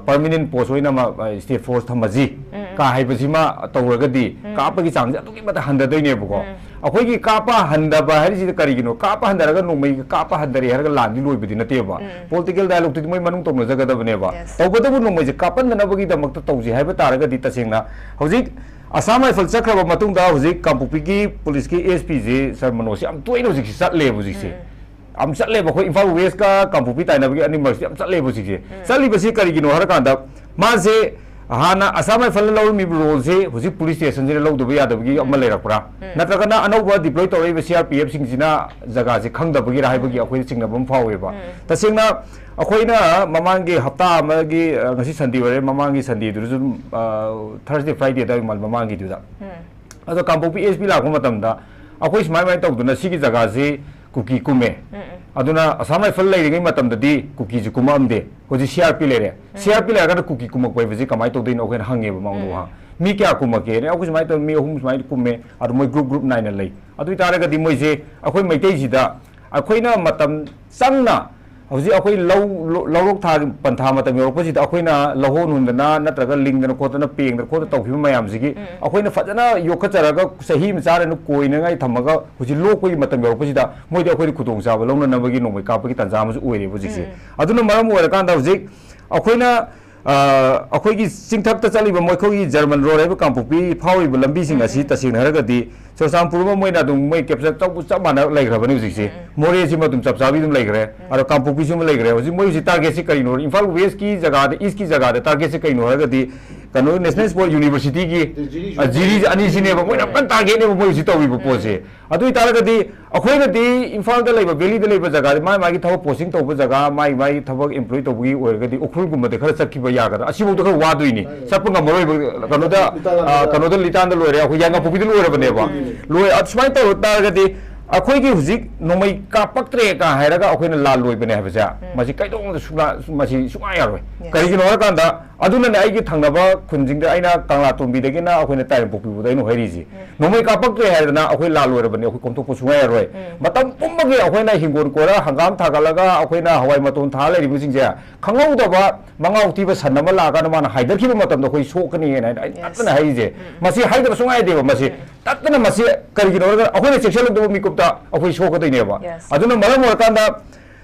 ꯄꯔꯃꯤꯅꯦꯟ ꯄꯣꯁ ꯑꯣꯏꯅ ꯑꯃ ꯁ꯭ꯇꯦꯠ ꯐꯣꯔꯁ ꯊꯝꯃꯁꯤ ꯀ ꯍꯥꯏꯕꯁꯤꯃ ꯇꯧꯔꯒꯗꯤ ꯀꯥꯞꯄꯒꯤ ꯆꯥꯡꯁꯦ ꯑꯗꯨꯛꯀꯤ ꯃꯇꯤꯛ ꯍꯟꯊꯗꯣꯏꯅꯦꯕꯀꯣ꯫ ꯑꯩꯈꯣꯏꯒꯤ ꯀꯥꯞꯄ ꯍꯟꯊꯕ ꯍꯥꯏꯔꯤꯁꯤꯗ ꯀꯔꯤꯒꯤꯅꯣ? ꯀꯥꯞꯄ ꯍꯟꯊꯔꯒ ꯅꯣꯡꯃꯩ ꯀꯥꯞꯄ ꯍꯟꯊꯔꯦ ꯍꯥꯏꯔꯒ ꯂꯥꯟꯗꯤ ꯂꯣꯏꯕꯗꯤ ꯅꯠꯇꯦꯕ꯫ ꯄꯣꯂꯤꯇꯤꯀꯦꯜ ꯗꯥꯏꯂꯣꯒꯇꯨꯗꯤ ꯃꯣꯏ ꯃꯅꯨꯡ ꯇꯧꯅꯖꯒꯗꯕꯅꯦꯕ꯫ Yes. ꯇꯧꯕꯇꯕꯨ ꯅꯣꯡꯃꯩꯁꯦ ꯀꯥꯞꯍꯟꯗꯅꯕꯒꯤꯗꯃꯛꯇ ꯇꯧꯁꯤ ꯍꯥꯏꯕ ꯇꯥꯔꯒꯗꯤ ꯇꯁꯦꯡꯅ ꯍꯧꯖꯤꯛ ꯑꯁꯥꯝ ꯔꯥꯏꯐꯜ ꯆꯠꯈ꯭ꯔꯕ ꯃꯇꯨꯡꯗ ꯍꯧꯖꯤꯛ ꯀꯥꯡꯄꯣꯛꯄꯤꯒꯤ ꯄꯨꯂꯤꯁꯀꯤ ꯑꯦ ꯑꯦꯁ ꯄꯤꯁꯦ ꯁꯥꯔ ꯃꯅꯣꯖꯁꯦ ꯌꯥꯝ ꯇꯣꯏꯅ ꯍꯧꯖꯤꯛꯁꯤ ꯆꯠꯂꯦꯕ ꯍꯧꯖꯤꯛꯁꯦ꯫ ꯌꯥꯝ ꯆꯠꯂꯦꯕ ꯑꯩꯈꯣꯏ ꯏꯝꯐꯥꯜ ꯋꯦꯁꯀ ꯀꯥꯡꯄꯣꯛꯄꯤ ꯇꯥꯏꯅꯕꯒꯤ ꯑꯅꯤꯃꯛꯁꯦ ꯌꯥꯝ ꯆꯠꯂꯦꯕ ꯍꯧꯖꯤꯛꯁꯦ꯫ ꯆꯠꯂꯤꯕꯁꯤ ꯀꯔꯤꯒꯤꯅꯣ ꯍꯥꯏꯔꯀꯥꯟꯗ ꯃꯥꯁꯦ ꯍꯥꯟꯅ ꯑꯁꯥꯝ ꯔꯥꯏꯐꯜꯅ ꯂꯧꯔꯝꯃꯤꯕ ꯔꯣꯜꯁꯦ ꯍꯧꯖꯤꯛ ꯄꯨꯂꯤꯁ ꯁ꯭ꯇꯦꯁꯟꯁꯤꯗ ꯂꯧꯗꯕ ꯌꯥꯗꯕꯒꯤ ꯑꯃ ꯂꯩꯔꯛꯄ꯭ꯔꯥ? ꯅꯠꯇ꯭ꯔꯒꯅ ꯑꯅꯧꯕ ꯗꯤꯄ꯭ꯂꯣꯏ ꯇꯧꯔꯛꯏꯕ ꯁꯤ ꯑꯥꯔ ꯄꯤ ꯑꯦꯐꯁꯤꯡꯁꯤꯅ ꯖꯒꯥꯁꯦ ꯈꯪꯗꯕꯒꯤꯔꯥ ꯍꯥꯏꯕꯒꯤ ꯑꯩꯈꯣꯏꯗ ꯆꯤꯡꯅꯕ ꯑꯃ ꯐꯥꯎꯋꯦꯕ꯫ ꯇꯁꯦꯡꯅ ꯑꯩꯈꯣꯏꯅ ꯃꯃꯥꯡꯒꯤ ꯍꯞꯇꯥ ꯑꯃꯒꯤ, ꯑ, ꯉꯁꯤ ꯁꯟꯗꯦ ꯑꯣꯏꯔꯦ, ꯃꯃꯥꯡꯒꯤ ꯁꯟꯗꯦꯗꯨꯗꯁꯨ ꯑꯗꯨꯝ, ꯑ, ꯊꯔꯁꯗꯦ ꯐ꯭ꯔꯥꯏꯗꯦ ꯑꯗꯥꯏ ꯃꯥꯜꯂꯦ ꯃꯃꯥꯡꯒꯤꯗꯨꯗ꯫ ꯑꯗꯣ ꯀꯥꯡꯄꯣꯛꯄꯤ ꯑꯦꯁ ꯄꯤ ꯂꯥꯛꯄ ꯃꯇꯝꯗ ꯑꯩꯈꯣꯏ ꯁꯨꯃꯥꯏ ꯁꯨꯃꯥꯏꯅ ꯇꯧꯗꯅ ꯁꯤꯒꯤ ꯖꯒꯥꯁꯤ ꯀꯨꯀꯤ ꯀꯨꯝꯃꯦ꯫ ꯑꯗꯨꯅ ꯑꯁꯥꯝ ꯔꯥꯏꯐꯜ ꯂꯩꯔꯤꯉꯩ ꯃꯇꯝꯗꯗꯤ ꯀꯨꯀꯤꯁꯨ ꯀꯨꯝꯃꯛꯑꯝꯗꯦ꯫ ꯍꯧꯖꯤꯛ ꯁꯤ ꯑꯥꯔ ꯄꯤ ꯂꯩꯔꯦ꯫ ꯁꯤ ꯑꯥꯔ ꯄꯤ ꯂꯩꯔꯀꯥꯟꯗ ꯀꯨꯀꯤ ꯀꯨꯝꯃꯛꯄ ꯍꯥꯏꯕꯁꯤ ꯀꯃꯥꯏꯅ ꯇꯧꯗꯣꯏꯅꯣ ꯑꯩꯈꯣꯏꯅ ꯍꯪꯉꯦꯕ ꯃꯉꯣꯟꯗ ꯋꯥꯍꯪ꯫ "ꯃꯤ ꯀꯌꯥ ꯀꯨꯝꯃꯛꯀꯦꯅ?" "ꯑꯩꯈꯣꯏ ꯁꯨꯃꯥꯏꯅ ꯇꯧ, ꯃꯤ ꯑꯍꯨꯝ ꯁꯨꯃꯥꯏꯅ ꯀꯨꯝꯃꯦ"꯫ ꯑꯗꯣ ꯃꯣꯏ ꯒ꯭ꯔꯨꯞ ꯒ꯭ꯔꯨꯞ ꯅꯥꯏꯅ ꯂꯩ꯫ ꯑꯗꯨ ꯑꯣꯏꯇꯥꯔꯒꯗꯤ ꯃꯣꯏꯁꯦ ꯑꯩꯈꯣꯏ ꯃꯩꯇꯩꯁꯤꯗ ꯑꯩꯈꯣꯏꯅ ꯃꯇꯝ ꯆꯪꯅ ꯍꯧꯖꯤꯛ ꯑꯩꯈꯣꯏ ꯂꯧ, ꯂꯧ-, ꯂꯧꯔꯣꯛ ꯊꯥꯒꯤ ꯄꯟꯊꯥ ꯃꯇꯝ ꯌꯧꯔꯛꯄꯁꯤꯗ ꯑꯩꯈꯣꯏꯅ ꯂꯧꯍꯣꯟ ꯍꯨꯟꯗꯅ ꯅꯠꯇ꯭ꯔꯒ ꯂꯤꯡꯗꯅ ꯈꯣꯠꯇꯅ ꯄꯦꯡꯗꯅ ꯈꯣꯠꯇꯅ ꯇꯧꯈꯤꯕ ꯃꯌꯥꯝꯁꯤꯒꯤ ꯑꯩꯈꯣꯏꯅ ꯐꯖꯅ ꯌꯣꯛꯈꯠꯆꯔꯒ ꯆꯍꯤ ꯑꯃ ꯆꯥꯔꯅ ꯀꯣꯏꯅꯉꯥꯏ ꯊꯝꯃꯒ ꯍꯧꯖꯤꯛ ꯂꯣꯛꯄꯒꯤ ꯃꯇꯝ ꯌꯧꯔꯛꯄꯁꯤꯗ ꯃꯣꯏꯗꯤ ꯑꯩꯈꯣꯏꯗ ꯈꯨꯗꯣꯡꯆꯥꯕ ꯂꯧꯅꯅꯕꯒꯤ ꯅꯣꯡꯃꯩ ꯀꯥꯞꯄꯒꯤ ꯇꯥꯟꯖꯥ ꯑꯃꯁꯨ ꯑꯣꯏꯔꯦꯕ ꯍꯧꯖꯤꯛꯁꯦ꯫ ꯑꯗꯨꯅ ꯃꯔꯝ ꯑꯣꯏꯔꯀꯥꯟꯗ ꯍꯧꯖꯤꯛ ꯑꯩꯈꯣꯏꯅ, ꯑ, ꯑꯩꯈꯣꯏꯒꯤ ꯆꯤꯡꯊꯛꯇ ꯆꯠꯂꯤꯕ ꯃꯈꯣꯏꯒꯤ ꯖꯔꯃꯟ ꯔꯣꯗ ꯍꯥꯏꯕ ꯀꯥꯡꯄꯣꯛꯄꯤ ꯐꯥꯎꯔꯤꯕ ꯂꯝꯕꯤꯁꯤꯡ ꯑꯁꯤ ꯇꯁꯦꯡꯅ ꯍꯥꯏꯔꯒꯗꯤ ꯆꯨꯔꯆꯥꯟꯄꯨꯔ ꯑꯃ ꯃꯣꯏꯅ ꯑꯗꯨꯝ ꯃꯣꯏ ꯀꯦꯞꯆꯔ ꯇꯧꯕ ꯆꯞ ꯃꯥꯟꯅ ꯂꯩꯈ꯭ꯔꯕꯅꯤ ꯍꯧꯖꯤꯛꯁꯦ꯫ ꯃꯣꯔꯦꯁꯤꯃ ꯑꯗꯨꯝ ꯆꯞ ꯆꯥꯕꯤ ꯑꯗꯨꯝ ꯂꯩꯈ꯭ꯔꯦ꯫ ꯑꯗꯣ ꯀꯥꯡꯄꯣꯛꯄꯤꯁꯤꯃ ꯂꯩꯈ꯭ꯔꯦ꯫ ꯍꯧꯖꯤꯛ ꯃꯣꯏ ꯍꯧꯖꯤꯛ ꯇꯥꯔꯒꯦꯠꯁꯤ ꯀꯔꯤꯅꯣ? ꯏꯝꯐꯥꯜ ꯋꯦꯁꯀꯤ ꯖꯒꯥꯗ, ꯏꯁꯀꯤ ꯖꯒꯥꯗ ꯇꯥꯔꯒꯦꯠꯁꯤ ꯀꯔꯤꯅꯣ ꯍꯥꯏꯔꯒꯗꯤ ꯀꯩꯅꯣ, ꯅꯦꯁꯅꯦꯜ ꯁ꯭ꯄꯣꯔꯠ ꯌꯨꯅꯤꯚꯔꯁꯤꯇꯤꯒꯤ, ꯖꯤꯔꯤꯁꯨ ꯑ, ꯖꯤꯔꯤ ꯑꯅꯤꯁꯤꯅꯦꯕ ꯃꯣꯏꯅ ꯌꯥꯝ ꯀꯟꯅ ꯇꯥꯔꯒꯦꯠꯅꯦꯕ ꯃꯣꯏ ꯍꯧꯖꯤꯛ ꯇꯧꯔꯤꯕ ꯄꯣꯠꯁꯦ꯫ ꯑꯗꯨ ꯑꯣꯏꯇꯥꯔꯒꯗꯤ ꯑꯩꯈꯣꯏꯅꯗꯤ ꯏꯝꯐꯥꯜꯗ ꯂꯩꯕ, ꯚꯦꯂꯤꯗ ꯂꯩꯕ ꯖꯒꯥꯗꯤ ꯃꯥꯏ ꯃꯥꯒꯤ ꯊꯕꯛ ꯄꯣꯁꯇꯤꯡ ꯇꯧꯕ ꯖꯒꯥ, ꯃꯥꯏ ꯃꯥꯏ ꯊꯕꯛ ꯑꯦꯝꯄ꯭ꯂꯣꯏ ꯇꯧꯕꯒꯤ ꯑꯣꯏꯔꯒꯗꯤ ꯎꯈ꯭ꯔꯨꯜꯒꯨꯝꯕꯗ ꯈꯔ ꯆꯠꯈꯤꯕ ꯌꯥꯒꯗ꯭ꯔꯥ? ꯑꯁꯤꯐꯥꯎꯗ ꯈꯔ ꯋꯥꯗꯣꯏꯅꯤ, ꯆꯠꯄ ꯉꯝꯃꯔꯣꯏꯕ꯫ ꯀꯩꯅꯣꯗ, ꯑ, ꯀꯩꯅꯣꯗ ꯂꯤꯇꯥꯟꯗ ꯂꯣꯏꯔꯦ, ꯑꯩꯈꯣꯏ ꯌꯥꯏꯉꯪꯄꯣꯛꯄꯤꯗ ꯂꯣꯏꯔꯕꯅꯦꯕ꯫ ꯂꯣꯏ-, ꯑ, ꯁꯨꯃꯥꯏꯅ ꯇꯧ ꯇꯥꯔꯒꯗꯤ ꯑꯩꯈꯣꯏꯒꯤ ꯍꯧꯖꯤꯛ ꯅꯣꯡꯃꯩ ꯀꯥꯞꯄꯛꯇ꯭ꯔꯦ ꯀ ꯍꯥꯏꯔꯒ ꯑꯩꯈꯣꯏꯅ ꯂꯥꯜ ꯂꯣꯏꯕꯅꯦ ꯍꯥꯏꯕꯁꯦ ꯃꯁꯤ ꯀꯩꯗꯧꯅꯨꯡꯗ ꯁꯨꯡꯂꯥ-, ꯃꯁꯤ ꯁꯨꯡꯌꯥ ꯌꯥꯔꯣꯏ꯫ ꯀꯔꯤꯒꯤꯅꯣ ꯍꯥꯏꯔꯀꯥꯟꯗ, ꯑꯗꯨꯅꯅꯦ ꯑꯩꯒꯤ ꯊꯪꯅꯕ ꯈꯨꯟꯁꯤꯡꯗ ꯑꯩꯅ ꯀꯪꯂꯥꯇꯣꯝꯕꯤꯗꯒꯤꯅ ꯑꯩꯈꯣꯏꯅ ꯇꯥꯏꯕꯪꯄꯣꯛꯄꯤꯕꯨꯗ ꯑꯩꯅ ꯍꯥꯏꯔꯤꯁꯤ꯫ ꯅꯣꯡꯃꯩ ꯀꯥꯞꯄꯛꯇ꯭ꯔꯦ ꯍꯥꯏꯗꯅ ꯑꯩꯈꯣꯏ ꯂꯥꯜ ꯂꯣꯏꯔꯕꯅꯤ, ꯑꯩꯈꯣꯏ ꯀꯣꯝꯊꯣꯛꯄ ꯁꯨꯡꯌꯥ ꯌꯥꯔꯣꯏ꯫ ꯃꯇꯝ ꯄꯨꯝꯕꯒꯤ ꯑꯩꯈꯣꯏꯅ ꯍꯤꯡꯒꯣꯜ ꯀꯣꯏꯔ ꯍꯪꯒꯥꯝ ꯊꯥꯒꯠꯂꯒ ꯑꯩꯈꯣꯏꯅ ꯍꯋꯥꯏ ꯃꯇꯣꯟ ꯊꯥ ꯂꯩꯔꯤꯕꯁꯤꯡꯁꯦ ꯈꯪꯍꯧꯗꯕ ꯃꯉꯥꯎ ꯊꯤꯕ ꯁꯟ ꯑꯃ ꯂꯥꯛꯑꯀꯥꯟꯗ ꯃꯥꯅ ꯍꯥꯏꯗꯔꯛꯈꯤꯕ ꯃꯇꯝꯗ ꯑꯩꯈꯣꯏ ꯁꯣꯛꯀꯅꯤ ꯍꯥꯏꯅ ꯑꯩꯅ ꯇꯠꯇꯅ ꯍꯥꯏꯔꯤꯁꯦ꯫ ꯃꯁꯤ ꯍꯥꯏꯗꯕ ꯁꯨꯡꯌꯥ ꯌꯥꯗꯦꯕ꯫ ꯃꯁꯤ ꯇꯠꯇꯅ, ꯃꯁꯤ ꯀꯔꯤꯒꯤꯅꯣ ꯍꯥꯏꯔꯒ ꯑꯩꯈꯣꯏꯅ ꯆꯦꯛꯁꯤꯜꯂꯨꯗꯕ ꯃꯤꯀꯨꯞꯇ ꯑꯩꯈꯣꯏ ꯁꯣꯛꯀꯗꯣꯏꯅꯦꯕ꯫ ꯑꯗꯨꯅ ꯃꯔꯝ ꯑꯣꯏꯔꯀꯥꯟꯗ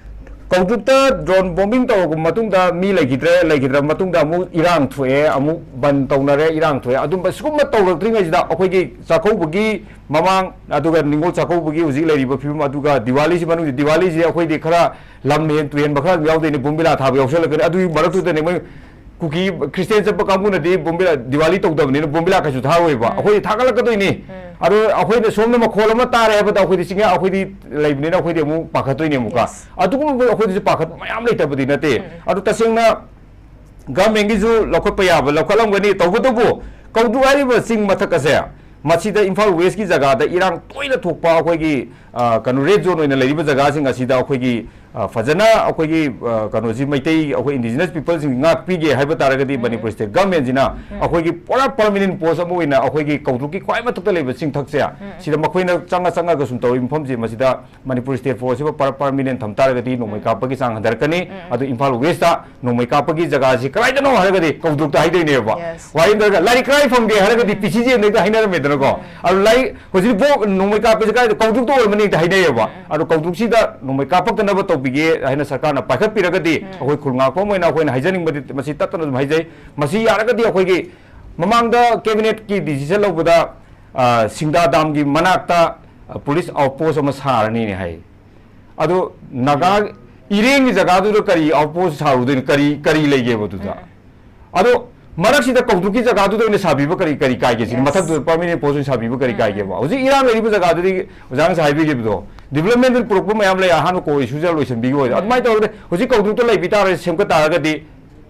ꯀꯧꯗ꯭ꯔꯨꯞꯇ ꯗ꯭ꯔꯣꯟ ꯕꯣꯝꯕꯤꯡ ꯇꯧꯔꯕ ꯃꯇꯨꯡꯗ ꯃꯤ ꯂꯩꯈꯤꯗ꯭ꯔꯦ, ꯂꯩꯈꯤꯗ꯭ꯔꯕ ꯃꯇꯨꯡꯗ ꯑꯃꯨꯛ ꯏꯔꯥꯡ ꯊꯣꯛꯑꯦ, ꯑꯃꯨꯛ ꯕꯟ ꯇꯧꯅꯔꯦ, ꯏꯔꯥꯡ ꯊꯣꯛꯑꯦ꯫ ꯑꯗꯨꯝꯕ ꯁꯤꯒꯨꯝꯕ ꯇꯧꯔꯛꯇ꯭ꯔꯤꯉꯩꯁꯤꯗ ꯑꯩꯈꯣꯏꯒꯤ ꯆꯥꯛꯀꯧꯕꯒꯤ ꯃꯃꯥꯡ, ꯑꯗꯨꯒ ꯅꯤꯉꯣꯜ ꯆꯥꯛꯀꯧꯕꯒꯤ ꯍꯧꯖꯤꯛ ꯂꯩꯔꯤꯕ ꯐꯤꯕꯝ, ꯑꯗꯨꯒ ꯗꯤꯋꯥꯂꯤꯁꯤ ꯃꯅꯨꯡꯁꯤ, ꯗꯤꯋꯥꯂꯤꯁꯤ ꯑꯩꯈꯣꯏꯗꯤ ꯈꯔ ꯂꯝ ꯍꯦꯟ ꯇꯨꯍꯦꯟꯕ ꯈꯔ ꯑꯗꯨꯝ ꯌꯥꯎꯗꯣꯏꯅꯦ, ꯕꯣꯝꯕꯤꯂꯥ ꯊꯥꯕ ꯌꯥꯎꯁꯜꯂꯛꯀꯅꯤ꯫ ꯑꯗꯨꯒꯤ ꯃꯔꯛꯇꯨꯗꯅꯦ ꯃꯣꯏ ꯀꯨꯀꯤ ꯈ꯭ꯔꯤꯁꯇꯤꯌꯥꯟ ꯆꯠꯄ ꯀꯥꯡꯕꯨꯅꯗꯤ ꯕꯣꯝꯕꯤꯂꯥ, ꯗꯤꯋꯥꯂꯤ ꯇꯧꯗꯕꯅꯤꯅ ꯕꯣꯝꯕꯤꯂꯥ ꯀꯩꯁꯨ ꯊꯥꯔꯣꯏꯕ꯫ ꯑꯩꯈꯣꯏꯗꯤ ꯊꯥꯒꯠꯂꯛꯀꯗꯣꯏꯅꯤ꯫ ꯑꯗꯣ ꯑꯩꯈꯣꯏꯅ ꯁꯣꯝꯗ ꯃꯈꯣꯜ ꯑꯃ ꯇꯥꯔꯦ ꯍꯥꯏꯕꯗ ꯑꯩꯈꯣꯏꯗꯤ ꯆꯤꯡꯌꯥ, ꯑꯩꯈꯣꯏꯗꯤ ꯂꯩꯕꯅꯤꯅ ꯑꯩꯈꯣꯏꯗꯤ ꯑꯃꯨꯛ ꯄꯥꯈꯠꯇꯣꯏꯅꯦ ꯑꯃꯨꯛꯀ꯫ ꯑꯗꯨꯒꯨꯝꯕ ꯑꯩꯈꯣꯏꯗꯁꯨ ꯄꯥꯈꯠꯄ ꯃꯌꯥꯝ ꯂꯩꯇꯕꯗꯤ ꯅꯠꯇꯦ꯫ ꯑꯗꯣ ꯇꯁꯦꯡꯅ ꯒꯚꯔꯟꯃꯦꯟꯒꯤꯁꯨ ꯂꯧꯈꯠꯄ ꯌꯥꯕ ꯂꯧꯈꯠꯂꯝꯒꯅꯤ꯫ ꯇꯧꯕꯇꯕꯨ ꯀꯧꯗ꯭ꯔꯨ ꯍꯥꯏꯔꯤꯕ ꯆꯤꯡ ꯃꯊꯛ ꯑꯁꯦ ꯃꯁꯤꯗ ꯏꯝꯐꯥꯜ ꯋꯦꯁꯀꯤ ꯖꯒꯥꯗ ꯏꯔꯥꯡ ꯇꯣꯏꯅ ꯊꯣꯛꯄ ꯑꯩꯈꯣꯏꯒꯤ, ꯑ, ꯀꯩꯅꯣ, ꯔꯦꯗ ꯖꯣꯟ ꯑꯣꯏꯅ ꯂꯩꯔꯤꯕ ꯖꯒꯥꯁꯤꯡ ꯑꯁꯤꯗ ꯑꯩꯈꯣꯏꯒꯤ, ꯑ, ꯐꯖꯅ ꯑꯩꯈꯣꯏꯒꯤ, ꯑ, ꯀꯩꯅꯣꯁꯤ, ꯃꯩꯇꯩ, ꯑꯩꯈꯣꯏ ꯏꯟꯗꯤꯖꯤꯅꯁ ꯄꯤꯄꯜꯁꯤꯡ ꯉꯥꯛꯄꯤꯒꯦ ꯍꯥꯏꯕ ꯇꯥꯔꯒꯗꯤ, ꯎꯝ꯫ ꯃꯅꯤꯄꯨꯔ ꯁ꯭ꯇꯦꯠ ꯒꯚꯔꯟꯃꯦꯟꯁꯤꯅ ꯎꯝ꯫ ꯑꯩꯈꯣꯏꯒꯤ ꯄꯨꯔꯥ ꯄꯔꯃꯤꯅꯦꯟ ꯄꯣꯁ ꯑꯃ ꯑꯣꯏꯅ ꯑꯩꯈꯣꯏꯒꯤ ꯀꯧꯗ꯭ꯔꯨꯛꯀꯤ ꯈ꯭ꯋꯥꯏ ꯃꯊꯛꯇ ꯂꯩꯕ ꯆꯤꯡꯊꯛꯁꯦ, ꯎꯝ꯫ ꯁꯤꯗ ꯃꯈꯣꯏꯅ ꯆꯪꯉ ꯆꯪꯉꯒ ꯁꯨꯝ ꯇꯧꯔꯤꯕ ꯃꯐꯝꯁꯦ, ꯃꯁꯤꯗ ꯃꯅꯤꯄꯨꯔ ꯁ꯭ꯇꯦꯠ ꯐꯣꯔꯁꯁꯤꯕꯨ ꯄꯔ-, ꯄꯔꯃꯤꯅꯦꯟ ꯊꯝ ꯇꯥꯔꯒꯗꯤ ꯅꯣꯡꯃꯩ ꯎꯝ꯫ ꯀꯥꯞꯄꯒꯤ ꯆꯥꯡ ꯍꯟꯊꯔꯛꯀꯅꯤ꯫ ꯎꯝ꯫ ꯑꯗꯨ ꯏꯝꯐꯥꯜ ꯋꯦꯁꯇ ꯅꯣꯡꯃꯩ ꯀꯥꯞꯄꯒꯤ ꯖꯒꯥꯁꯤ ꯀꯗꯥꯏꯗꯅꯣ ꯍꯥꯏꯔꯒꯗꯤ ꯀꯧꯗ꯭ꯔꯨꯛꯇ ꯍꯥꯏꯗꯣꯏꯅꯦꯕ꯫ Yes. ꯋꯥꯍꯩ ꯑꯃꯗ ꯍꯥꯏꯔꯒ, "ꯂꯥꯏꯔꯤꯛ ꯀꯗꯥꯏ ꯐꯪꯒꯦ?" ꯍꯥꯏꯔꯒꯗꯤ ꯎꯝ꯫ ꯄꯤ ꯁꯤ ꯖꯤ ꯑꯦꯟꯗ ꯍꯦꯛꯇ ꯍꯥꯏꯅꯔꯝꯃꯦꯗꯅꯀꯣ꯫ ꯎꯝ꯫ ꯑꯗꯨ ꯂꯥꯏꯔꯤꯛ ꯍꯧꯖꯤꯛ ꯕꯣ-, ꯅꯣꯡꯃꯩ ꯀꯥꯞꯄꯁꯦ ꯀꯥꯏꯗ? ꯀꯧꯗ꯭ꯔꯨꯛꯇ ꯑꯣꯏꯔꯝꯃꯅꯤ ꯍꯦꯛꯇ ꯍꯥꯏꯅꯩꯌꯦꯕ꯫ ꯎꯝ꯫ ꯑꯗꯣ ꯀꯧꯗ꯭ꯔꯨꯛꯁꯤꯗ ꯅꯣꯡꯃꯩ ꯀꯥꯞꯄꯛꯇꯅꯕ ꯇꯧꯕꯤꯒꯦ ꯍꯥꯏꯅ ꯁꯔꯀꯥꯔꯅ ꯄꯥꯏꯈꯠꯄꯤꯔꯒꯗꯤ, ꯎꯝ꯫ ꯑꯩꯈꯣꯏ ꯈꯨꯜ ꯉꯥꯛꯄ ꯑꯃ ꯑꯣꯏꯅ ꯑꯩꯈꯣꯏꯅ ꯍꯥꯏꯖꯅꯤꯡꯕꯗꯤ ꯃꯁꯤ ꯇꯠꯇꯅ ꯑꯗꯨꯝ ꯍꯥꯏꯖꯩ꯫ ꯃꯁꯤ ꯌꯥꯔꯒꯗꯤ ꯑꯩꯈꯣꯏꯒꯤ ꯃꯃꯥꯡꯗ ꯀꯦꯕꯤꯅꯦꯠꯀꯤ ꯗꯤꯁꯤꯖꯟ ꯂꯧꯕꯗ, ꯑ, ꯁꯤꯡꯗꯥ ꯗꯥꯝꯒꯤ ꯃꯅꯥꯛꯇ, ꯑ, ꯄꯨꯂꯤꯁ ꯑꯥꯎꯠ ꯄꯣꯁ ꯑꯃ ꯁꯥꯔꯅꯤꯅꯦ ꯍꯥꯏ꯫ ꯑꯗꯣ ꯅꯥꯒꯥ ꯏꯔꯦꯡꯒꯤ ꯖꯒꯥꯗꯨꯗ ꯀꯔꯤ ꯑꯥꯎꯠ ꯄꯣꯁ ꯁꯥꯔꯨꯗꯣꯏꯅꯣ? ꯀꯔꯤ, ꯀꯔꯤ ꯂꯩꯒꯦꯕ ꯑꯗꯨꯗ? ꯎꯝ꯫ ꯑꯗꯣ ꯃꯔꯛꯁꯤꯗ ꯀꯧꯗ꯭ꯔꯨꯛꯀꯤ ꯖꯒꯥꯗꯨꯗ ꯑꯣꯏꯅ ꯁꯥꯕꯤꯕ ꯀꯔꯤ, ꯀꯔꯤ ꯀꯥꯏꯒꯦ ꯁꯤꯅꯤ? Yes. ꯃꯊꯛꯇꯨꯗ ꯄꯔꯃꯤꯅꯦꯟ ꯄꯣꯁ ꯑꯣꯏꯅ ꯁꯥꯕꯤꯕ ꯀꯔꯤ ꯎꯝ꯫ ꯀꯥꯏꯒꯦꯕ? ꯍꯧꯖꯤꯛ ꯏꯔꯥꯡ ꯂꯩꯔꯤꯕ ꯖꯒꯥꯗꯨꯗꯤ ꯑꯣꯖꯥ ꯉꯁꯥꯏ ꯍꯥꯏꯕꯤꯈꯤꯕꯗꯣ, ꯗꯤꯕꯂꯞꯃꯦꯟꯗꯨ ꯄꯨꯔꯛꯄ ꯃꯌꯥꯝ ꯂꯩ, ꯑꯍꯥꯟꯕ ꯀꯣ ꯏꯁꯨꯁꯦ ꯂꯣꯏꯁꯤꯟꯕꯤꯈꯤꯕ ꯑꯣꯏꯗꯤ꯫ ꯎꯝ꯫ ꯑꯗꯨꯃꯥꯏꯅ ꯇꯧꯔꯒꯗꯤ ꯍꯧꯖꯤꯛ ꯀꯧꯗ꯭ꯔꯨꯛꯇ ꯂꯩꯕꯤ ꯇꯥꯔꯒꯗꯤ, ꯁꯦꯝꯒꯠ ꯇꯥꯔꯒꯗꯤ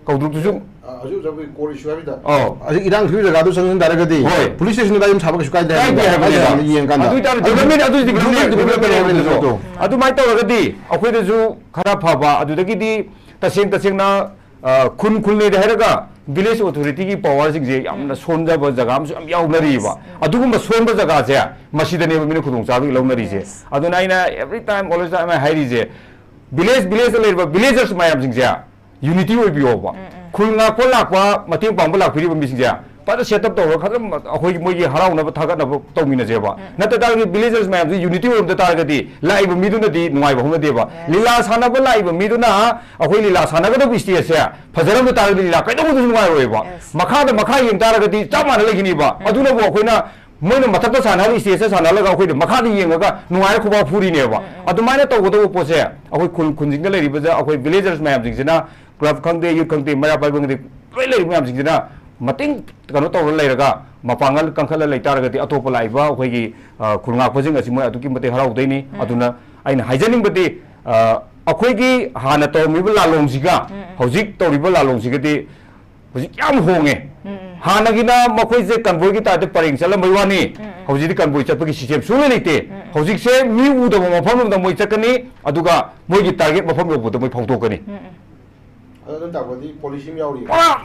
ꯀꯧꯗ꯭ꯔꯨꯛꯇꯨꯁꯨ ꯑ, ꯍꯧꯖꯤꯛ ꯍꯧꯖꯤꯛ ꯑꯩꯈꯣꯏ ꯀꯣꯔ ꯏꯁꯨ ꯍꯥꯏꯕꯗ ꯑꯧ꯫ ꯍꯧꯖꯤꯛ ꯏꯔꯥꯡ ꯊꯣꯛꯏ ꯖꯒꯥꯗꯨ ꯆꯪꯁꯤꯟ ꯇꯥꯔꯒꯗꯤ ꯍꯣꯏ꯫ ꯄꯨꯂꯤꯁ ꯁ꯭ꯇꯦꯁꯟꯗ ꯑꯗꯨꯝ ꯁꯥꯕ ꯀꯩꯁꯨ ꯀꯥꯏꯗꯦ ꯀꯥꯏꯗꯦ ꯍꯥꯏꯕꯅꯦꯕ꯫ ꯍꯥꯏꯕꯅꯦꯕ꯫ ꯌꯦꯡꯉꯀꯥꯟꯗ꯫ ꯑꯗꯨ ꯑꯣꯏꯇꯥꯔꯗꯤ ꯗꯤꯕꯂꯞꯃꯦꯟ ꯑꯗꯨ ꯗꯤꯕꯂꯞꯃꯦꯟ ꯗꯤꯕꯂꯞꯃꯦꯟ ꯇꯧꯔꯦ ꯍꯥꯏꯕꯅꯦꯕ꯫ ꯑꯗꯨꯃꯥꯏꯅ ꯇꯧꯔꯒꯗꯤ ꯑꯩꯈꯣꯏꯗꯁꯨ ꯈꯔ ꯐꯕ, ꯑꯗꯨꯗꯒꯤꯗꯤ ꯇꯁꯦꯡ ꯇꯁꯦꯡꯅ, ꯑ, ꯈꯨꯟ ꯈꯨꯜ ꯂꯩꯔꯦ ꯍꯥꯏꯔꯒ ꯚꯤꯂꯦꯖ ꯑꯣꯊꯣꯔꯤꯇꯤꯒꯤ ꯄꯋꯥꯔꯁꯤꯡꯁꯦ ꯌꯥꯝꯅ ꯎꯝ꯫ ꯁꯣꯟꯖꯕ ꯖꯒꯥ ꯑꯃꯁꯨ ꯌꯥꯝ ꯌꯥꯎꯅꯔꯤꯕ꯫ Yes. ꯎꯝ꯫ ꯑꯗꯨꯒꯨꯝꯕ ꯁꯣꯟꯕ ꯖꯒꯥꯁꯦ ꯃꯁꯤꯗꯅꯦꯕ ꯃꯤꯅ ꯈꯨꯗꯣꯡꯆꯥꯕ ꯂꯧꯅꯔꯤꯁꯦ꯫ Yes. ꯑꯗꯨꯅ ꯑꯩꯅ every time, always time ꯑꯩ ꯍꯥꯏꯔꯤꯁꯦ, ꯚꯤꯂꯦꯖ, ꯚꯤꯂꯦꯖꯇ ꯂꯩꯔꯤꯕ ꯚꯤꯂꯦꯖꯔꯁ ꯃꯌꯥꯝꯁꯤꯡꯁꯦ unity ꯑꯣꯏꯕꯤꯌꯣꯕ꯫ ꯎꯝ, ꯎꯝ꯫ ꯈꯨꯜ ꯉꯥꯛꯄ ꯂꯥꯛꯄ, ꯃꯇꯦꯡ ꯄꯥꯡꯕ ꯂꯥꯛꯄꯤꯔꯤꯕ ꯃꯤꯁꯤꯡꯁꯦ ꯐꯖꯅ set up ꯇꯧꯔꯒ ꯈꯔ ꯑꯩꯈꯣꯏꯒꯤ ꯃꯣꯏꯒꯤ ꯍꯔꯥꯎꯅꯕ ꯊꯥꯒꯠꯅꯕ ꯇꯧꯃꯤꯟꯅꯁꯦꯕ꯫ ꯎꯝ꯫ ꯅꯠꯇ ꯇꯥꯔꯒꯗꯤ villagers ꯃꯌꯥꯝꯁꯤ unity ꯑꯣꯏꯔꯝꯗ ꯇꯥꯔꯒꯗꯤ ꯂꯥꯛꯏꯕ ꯃꯤꯗꯨꯅꯗꯤ ꯅꯨꯡꯉꯥꯏꯕ ꯍꯧꯅꯗꯦꯕ꯫ Yes. ꯂꯤꯂꯥ ꯁꯥꯟꯅꯕ ꯂꯥꯛꯏꯕ ꯃꯤꯗꯨꯅ ꯑꯩꯈꯣꯏ ꯂꯤꯂꯥ ꯁꯥꯟꯅꯒꯗꯕ stageꯁꯦ ꯐꯖꯔꯝꯗ ꯇꯥꯔꯒꯗꯤ ꯂꯤꯂꯥ ꯀꯩꯗꯧꯕꯗꯁꯨ ꯅꯨꯡꯉꯥꯏꯔꯣꯏꯕ꯫ Yes. ꯃꯈꯥꯗ ꯃꯈꯥ ꯌꯦꯡ ꯇꯥꯔꯒꯗꯤ ꯆꯞ ꯃꯥꯟꯅ ꯂꯩꯈꯤꯅꯤꯕ꯫ ꯎꯝ꯫ ꯑꯗꯨꯅꯕꯨ ꯑꯩꯈꯣꯏꯅ ꯃꯣꯏꯅ ꯃꯊꯛꯇ ꯁꯥꯟꯅꯍꯜꯂꯤ, stageꯇ ꯁꯥꯟꯅꯍꯜꯂꯒ ꯑꯩꯈꯣꯏꯅ ꯃꯈꯥꯗ ꯌꯦꯡꯉꯒ ꯅꯨꯡꯉꯥꯏꯔ ꯈꯨꯕꯥꯛ ꯐꯨꯔꯤꯅꯦꯕ꯫ ꯎꯝ, ꯎꯝ꯫ ꯑꯗꯨꯃꯥꯏꯅ ꯇꯧꯒꯗꯧꯕ ꯄꯣꯠꯁꯦ ꯑꯩꯈꯣꯏ ꯈꯨꯜ, ꯈꯨꯟꯁꯤꯡꯗ ꯂꯩꯔꯤꯕ ꯑꯩꯈꯣꯏ villagers ꯃꯌꯥꯝꯁꯤꯡꯁꯤꯅ, club ꯈꯪꯗꯦ, youth ꯈꯪꯗꯦ, ꯃꯩꯔꯥ ꯄꯥꯏꯕ ꯈꯪꯗꯦ, ꯂꯣꯏ ꯂꯩꯔꯤꯕ ꯃꯌꯥꯝꯁꯤꯡꯁꯤꯅ ꯃꯇꯦꯡ ꯀꯩꯅꯣ ꯇꯧꯔ ꯂꯩꯔꯒ ꯃꯄꯥꯡꯒꯜ ꯀꯟꯈꯠꯂ ꯂꯩꯇꯥꯔꯒꯗꯤ ꯑꯇꯣꯞꯄ ꯂꯥꯛꯏꯕ ꯑꯩꯈꯣꯏꯒꯤ, ꯑ, ꯈꯨꯜ ꯉꯥꯛꯄꯁꯤꯡ ꯑꯁꯤ ꯃꯣꯏ ꯑꯗꯨꯛꯀꯤ ꯃꯇꯤꯛ ꯍꯔꯥꯎꯗꯣꯏꯅꯤ꯫ ꯎꯝ꯫ ꯑꯗꯨꯅ ꯑꯩꯅ ꯍꯥꯏꯖꯅꯤꯡꯕꯗꯤ, ꯑ, ꯑꯩꯈꯣꯏꯒꯤ ꯍꯥꯟꯅ ꯇꯧꯔꯝꯃꯤꯕ ꯂꯥꯂꯣꯡꯁꯤꯒ ꯎꯝ, ꯎꯝ꯫ ꯍꯧꯖꯤꯛ ꯇꯧꯔꯤꯕ ꯂꯥꯂꯣꯡꯁꯤꯒꯗꯤ ꯍꯧꯖꯤꯛ ꯌꯥꯝ ꯍꯣꯡꯉꯦ꯫ ꯎꯝ, ꯎꯝ꯫ ꯍꯥꯟꯅꯒꯤꯅ ꯃꯈꯣꯏꯁꯦ convoy ꯒꯤ type ꯇ ꯄꯔꯦꯡ ꯆꯠꯂꯝꯕꯩ ꯋꯥꯅꯤ꯫ ꯎꯝ, ꯎꯝ꯫ ꯍꯧꯖꯤꯛꯇꯤ convoy ꯆꯠꯄꯒꯤ system ꯁꯨꯡꯂꯩ ꯂꯩꯇꯦ꯫ ꯎꯝ, ꯎꯝ꯫ ꯍꯧꯖꯤꯛꯁꯦ ꯃꯤ ꯎꯗꯕ ꯃꯐꯝ ꯑꯃꯗ ꯃꯣꯏ ꯆꯠꯀꯅꯤ, ꯑꯗꯨꯒ ꯃꯣꯏꯒꯤ target ꯃꯐꯝ ꯌꯧꯕꯗ ꯃꯣꯏ ꯐꯥꯎꯗꯣꯛꯀꯅꯤ꯫ ꯎꯝ, ꯎꯝ꯫ ꯑꯗꯣ ꯑꯗꯨꯝ ꯇꯥꯛꯄꯗꯤ policy ꯑꯃ ꯌꯥꯎꯔꯤꯕ꯫ ꯄꯨꯔꯥ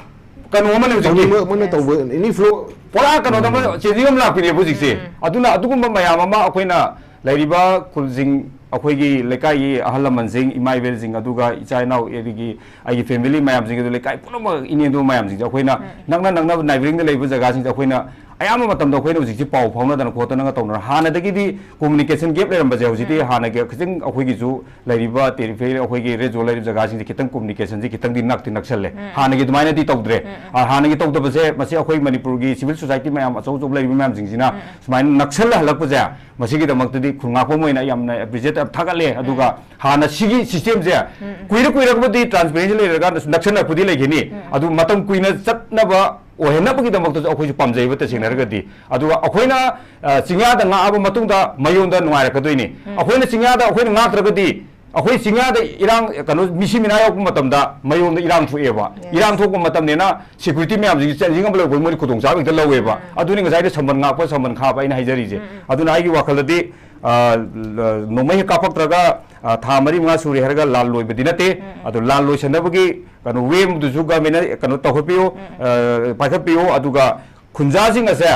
ꯀꯩꯅꯣ ꯑꯃꯅꯦ ꯍꯧꯖꯤꯛꯇꯤ꯫ ꯃꯣꯏ, ꯃꯣꯏꯅ ꯇꯧꯕ any flow꯫ ꯄꯨꯔꯥ ꯀꯩꯅꯣꯗ ꯑꯃ changing ꯑꯃ ꯂꯥꯛꯄꯤꯅꯦꯕ ꯍꯧꯖꯤꯛꯁꯦ꯫ ꯎꯝ꯫ ꯑꯗꯨꯅ ꯑꯗꯨꯒꯨꯝꯕ ꯃꯌꯥꯝ ꯑꯃ ꯑꯩꯈꯣꯏꯅ ꯂꯩꯔꯤꯕ ꯈꯨꯜꯁꯤꯡ, ꯑꯩꯈꯣꯏꯒꯤ ꯂꯩꯀꯥꯏꯒꯤ ꯑꯍꯜ ꯂꯃꯟꯁꯤꯡ, ꯏꯃꯥ ꯏꯕꯦꯜꯁꯤꯡ, ꯑꯗꯨꯒ ꯏꯆꯥ ꯏꯅꯥꯎ, ꯑꯗꯒꯤ ꯑꯩꯒꯤ family ꯃꯌꯥꯝꯁꯤꯡ, ꯑꯗꯨ ꯂꯩꯀꯥꯏ ꯄꯨꯝꯅꯃꯛ ꯏꯅꯦꯗꯣ ꯃꯌꯥꯝꯁꯤꯡꯁꯦ ꯑꯩꯈꯣꯏꯅ ꯎꯝ꯫ ꯅꯛꯅ ꯅꯛꯅꯕ neighbouring ꯗ ꯂꯩꯕ ꯖꯒꯥꯁꯤꯡꯁꯦ ꯑꯩꯈꯣꯏꯅ ꯑꯌꯥꯝꯕ ꯃꯇꯝꯗ ꯑꯩꯈꯣꯏꯅ ꯍꯧꯖꯤꯛꯁꯤ ꯄꯥꯎ ꯐꯥꯎꯅꯗꯅ ꯈꯣꯠꯇꯅꯒ ꯇꯧꯅꯔ, ꯍꯥꯟꯅꯗꯒꯤꯗꯤ communication gap ꯂꯩꯔꯝꯕꯁꯦ ꯍꯧꯖꯤꯛꯇꯤ ꯎꯝ꯫ ꯍꯥꯟꯅꯒꯤ ꯈꯤꯇꯪ ꯑꯩꯈꯣꯏꯒꯤꯁꯨ ꯂꯩꯔꯤꯕ periphery, ꯑꯩꯈꯣꯏꯒꯤ red zone ꯂꯩꯔꯤꯕ ꯖꯒꯥꯁꯤꯡꯁꯦ ꯈꯤꯇꯪ communication ꯁꯦ ꯈꯤꯇꯪꯗꯤ ꯅꯛꯇꯤ ꯅꯛꯁꯜꯂꯦ꯫ ꯎꯝ꯫ ꯍꯥꯟꯅꯒꯤ ꯑꯗꯨꯃꯥꯏꯅꯗꯤ ꯇꯧꯗ꯭ꯔꯦ꯫ ꯎꯝ, ꯎꯝ꯫ ꯑ, ꯍꯥꯟꯅꯒꯤ ꯇꯧꯗꯕꯁꯦ ꯃꯁꯤ ꯑꯩꯈꯣꯏ ꯃꯅꯤꯄꯨꯔꯒꯤ civil society ꯃꯌꯥꯝ ꯑꯆꯧ ꯑꯆꯧꯕ ꯂꯩꯔꯤꯕ ꯃꯌꯥꯝꯁꯤꯡꯁꯤꯅ ꯎꯝ, ꯎꯝ꯫ ꯁꯨꯃꯥꯏꯅ ꯅꯛꯁꯜꯂꯍꯜꯂꯛꯄꯁꯦ, ꯃꯁꯤꯒꯤꯗꯃꯛꯇꯗꯤ ꯈꯨꯜ ꯉꯥꯛꯄ ꯑꯃ ꯑꯣꯏꯅ ꯌꯥꯝꯅ appreciate ꯌꯥꯝ ꯊꯥꯒꯠꯂꯦ꯫ ꯑꯗꯨꯒ ꯎꯝ꯫ ꯍꯥꯟꯅ ꯁꯤꯒꯤ system ꯁꯦ ꯎꯝ, ꯎꯝ꯫ ꯀꯨꯏꯔ ꯀꯨꯏꯔꯛꯄꯗꯤ transparency ꯂꯩꯔꯀꯥꯟꯗꯁꯨ ꯅꯛꯁꯜꯂꯛꯄꯗꯤ ꯂꯩꯒꯅꯤ꯫ ꯎꯝ, ꯎꯝ꯫ ꯑꯗꯨ ꯃꯇꯝ ꯀꯨꯏꯅ ꯆꯠꯅꯕ ꯑꯣꯏꯍꯟꯅꯕꯒꯤꯗꯃꯛꯇꯁꯨ ꯑꯩꯈꯣꯏꯁꯨ ꯄꯥꯝꯖꯩꯕ ꯇꯁꯦꯡꯅ ꯍꯥꯏꯔꯒꯗꯤ꯫ ꯑꯗꯨꯒ ꯑꯩꯈꯣꯏꯅ, ꯑ, ꯆꯤꯡꯌꯥꯗ ꯉꯥꯛꯑꯕ ꯃꯇꯨꯡꯗ ꯃꯌꯣꯟꯗ ꯅꯨꯡꯉꯥꯏꯔꯛꯀꯗꯣꯏꯅꯤ꯫ ꯎꯝ꯫ ꯑꯩꯈꯣꯏꯅ ꯆꯤꯡꯌꯥꯗ ꯑꯩꯈꯣꯏꯅ ꯉꯥꯛꯇ꯭ꯔꯒꯗꯤ ꯑꯩꯈꯣꯏ ꯆꯤꯡꯌꯥꯗ ꯏꯔꯥꯡ, ꯀꯩꯅꯣ, ꯃꯤꯁꯤ ꯃꯤꯅꯥ ꯌꯥꯎꯔꯛꯄ ꯃꯇꯝꯗ ꯃꯌꯣꯟꯗ ꯏꯔꯥꯡ ꯊꯣꯛꯑꯦꯕ꯫ Yes꯫ ꯏꯔꯥꯡ ꯊꯣꯛꯄ ꯃꯇꯝꯅꯤꯅ security ꯃꯌꯥꯝꯁꯤꯡꯁꯤ ꯆꯦꯟꯁꯤꯟ ꯉꯝꯕ ꯂꯣꯏꯕ ꯃꯣꯏꯅ ꯈꯨꯗꯣꯡꯆꯥꯕ ꯍꯦꯛꯇ ꯂꯧꯋꯦꯕ꯫ ꯎꯝ꯫ ꯑꯗꯨꯅꯤ ꯉꯁꯥꯏꯗ ꯁꯝꯕꯟ ꯉꯥꯛꯄ, ꯁꯝꯕꯟ ꯈꯥꯕ ꯑꯩꯅ ꯍꯥꯏꯖꯔꯤꯁꯦ꯫ ꯎꯝ, ꯎꯝ꯫ ꯑꯗꯨꯅ ꯑꯩꯒꯤ ꯋꯥꯈꯜꯗꯗꯤ, ꯑ, ꯅꯣꯡꯃꯩ ꯍꯦꯛ ꯀꯥꯞꯄꯛꯇ꯭ꯔꯒ, ꯑ, ꯊꯥ ꯃꯔꯤ ꯃꯉꯥ ꯁꯨꯔꯦ ꯍꯥꯏꯔꯒ ꯂꯥꯟ ꯂꯣꯏꯕꯗꯤ ꯅꯠꯇꯦ꯫ ꯎꯝ, ꯎꯝ꯫ ꯑꯗꯣ ꯂꯥꯟ ꯂꯣꯏꯁꯟꯅꯕꯒꯤ ꯀꯩꯅꯣ, way ꯑꯃꯗꯨꯁꯨ government ꯅ ꯀꯩꯅꯣ ꯇꯧꯈꯠꯄꯤꯌꯨ, ꯎꯝ, ꯎꯝ꯫ ꯑ, ꯄꯥꯏꯈꯠꯄꯤꯌꯨ꯫ ꯑꯗꯨꯒ ꯈꯨꯟꯖꯥꯁꯤꯡ ꯑꯁꯦ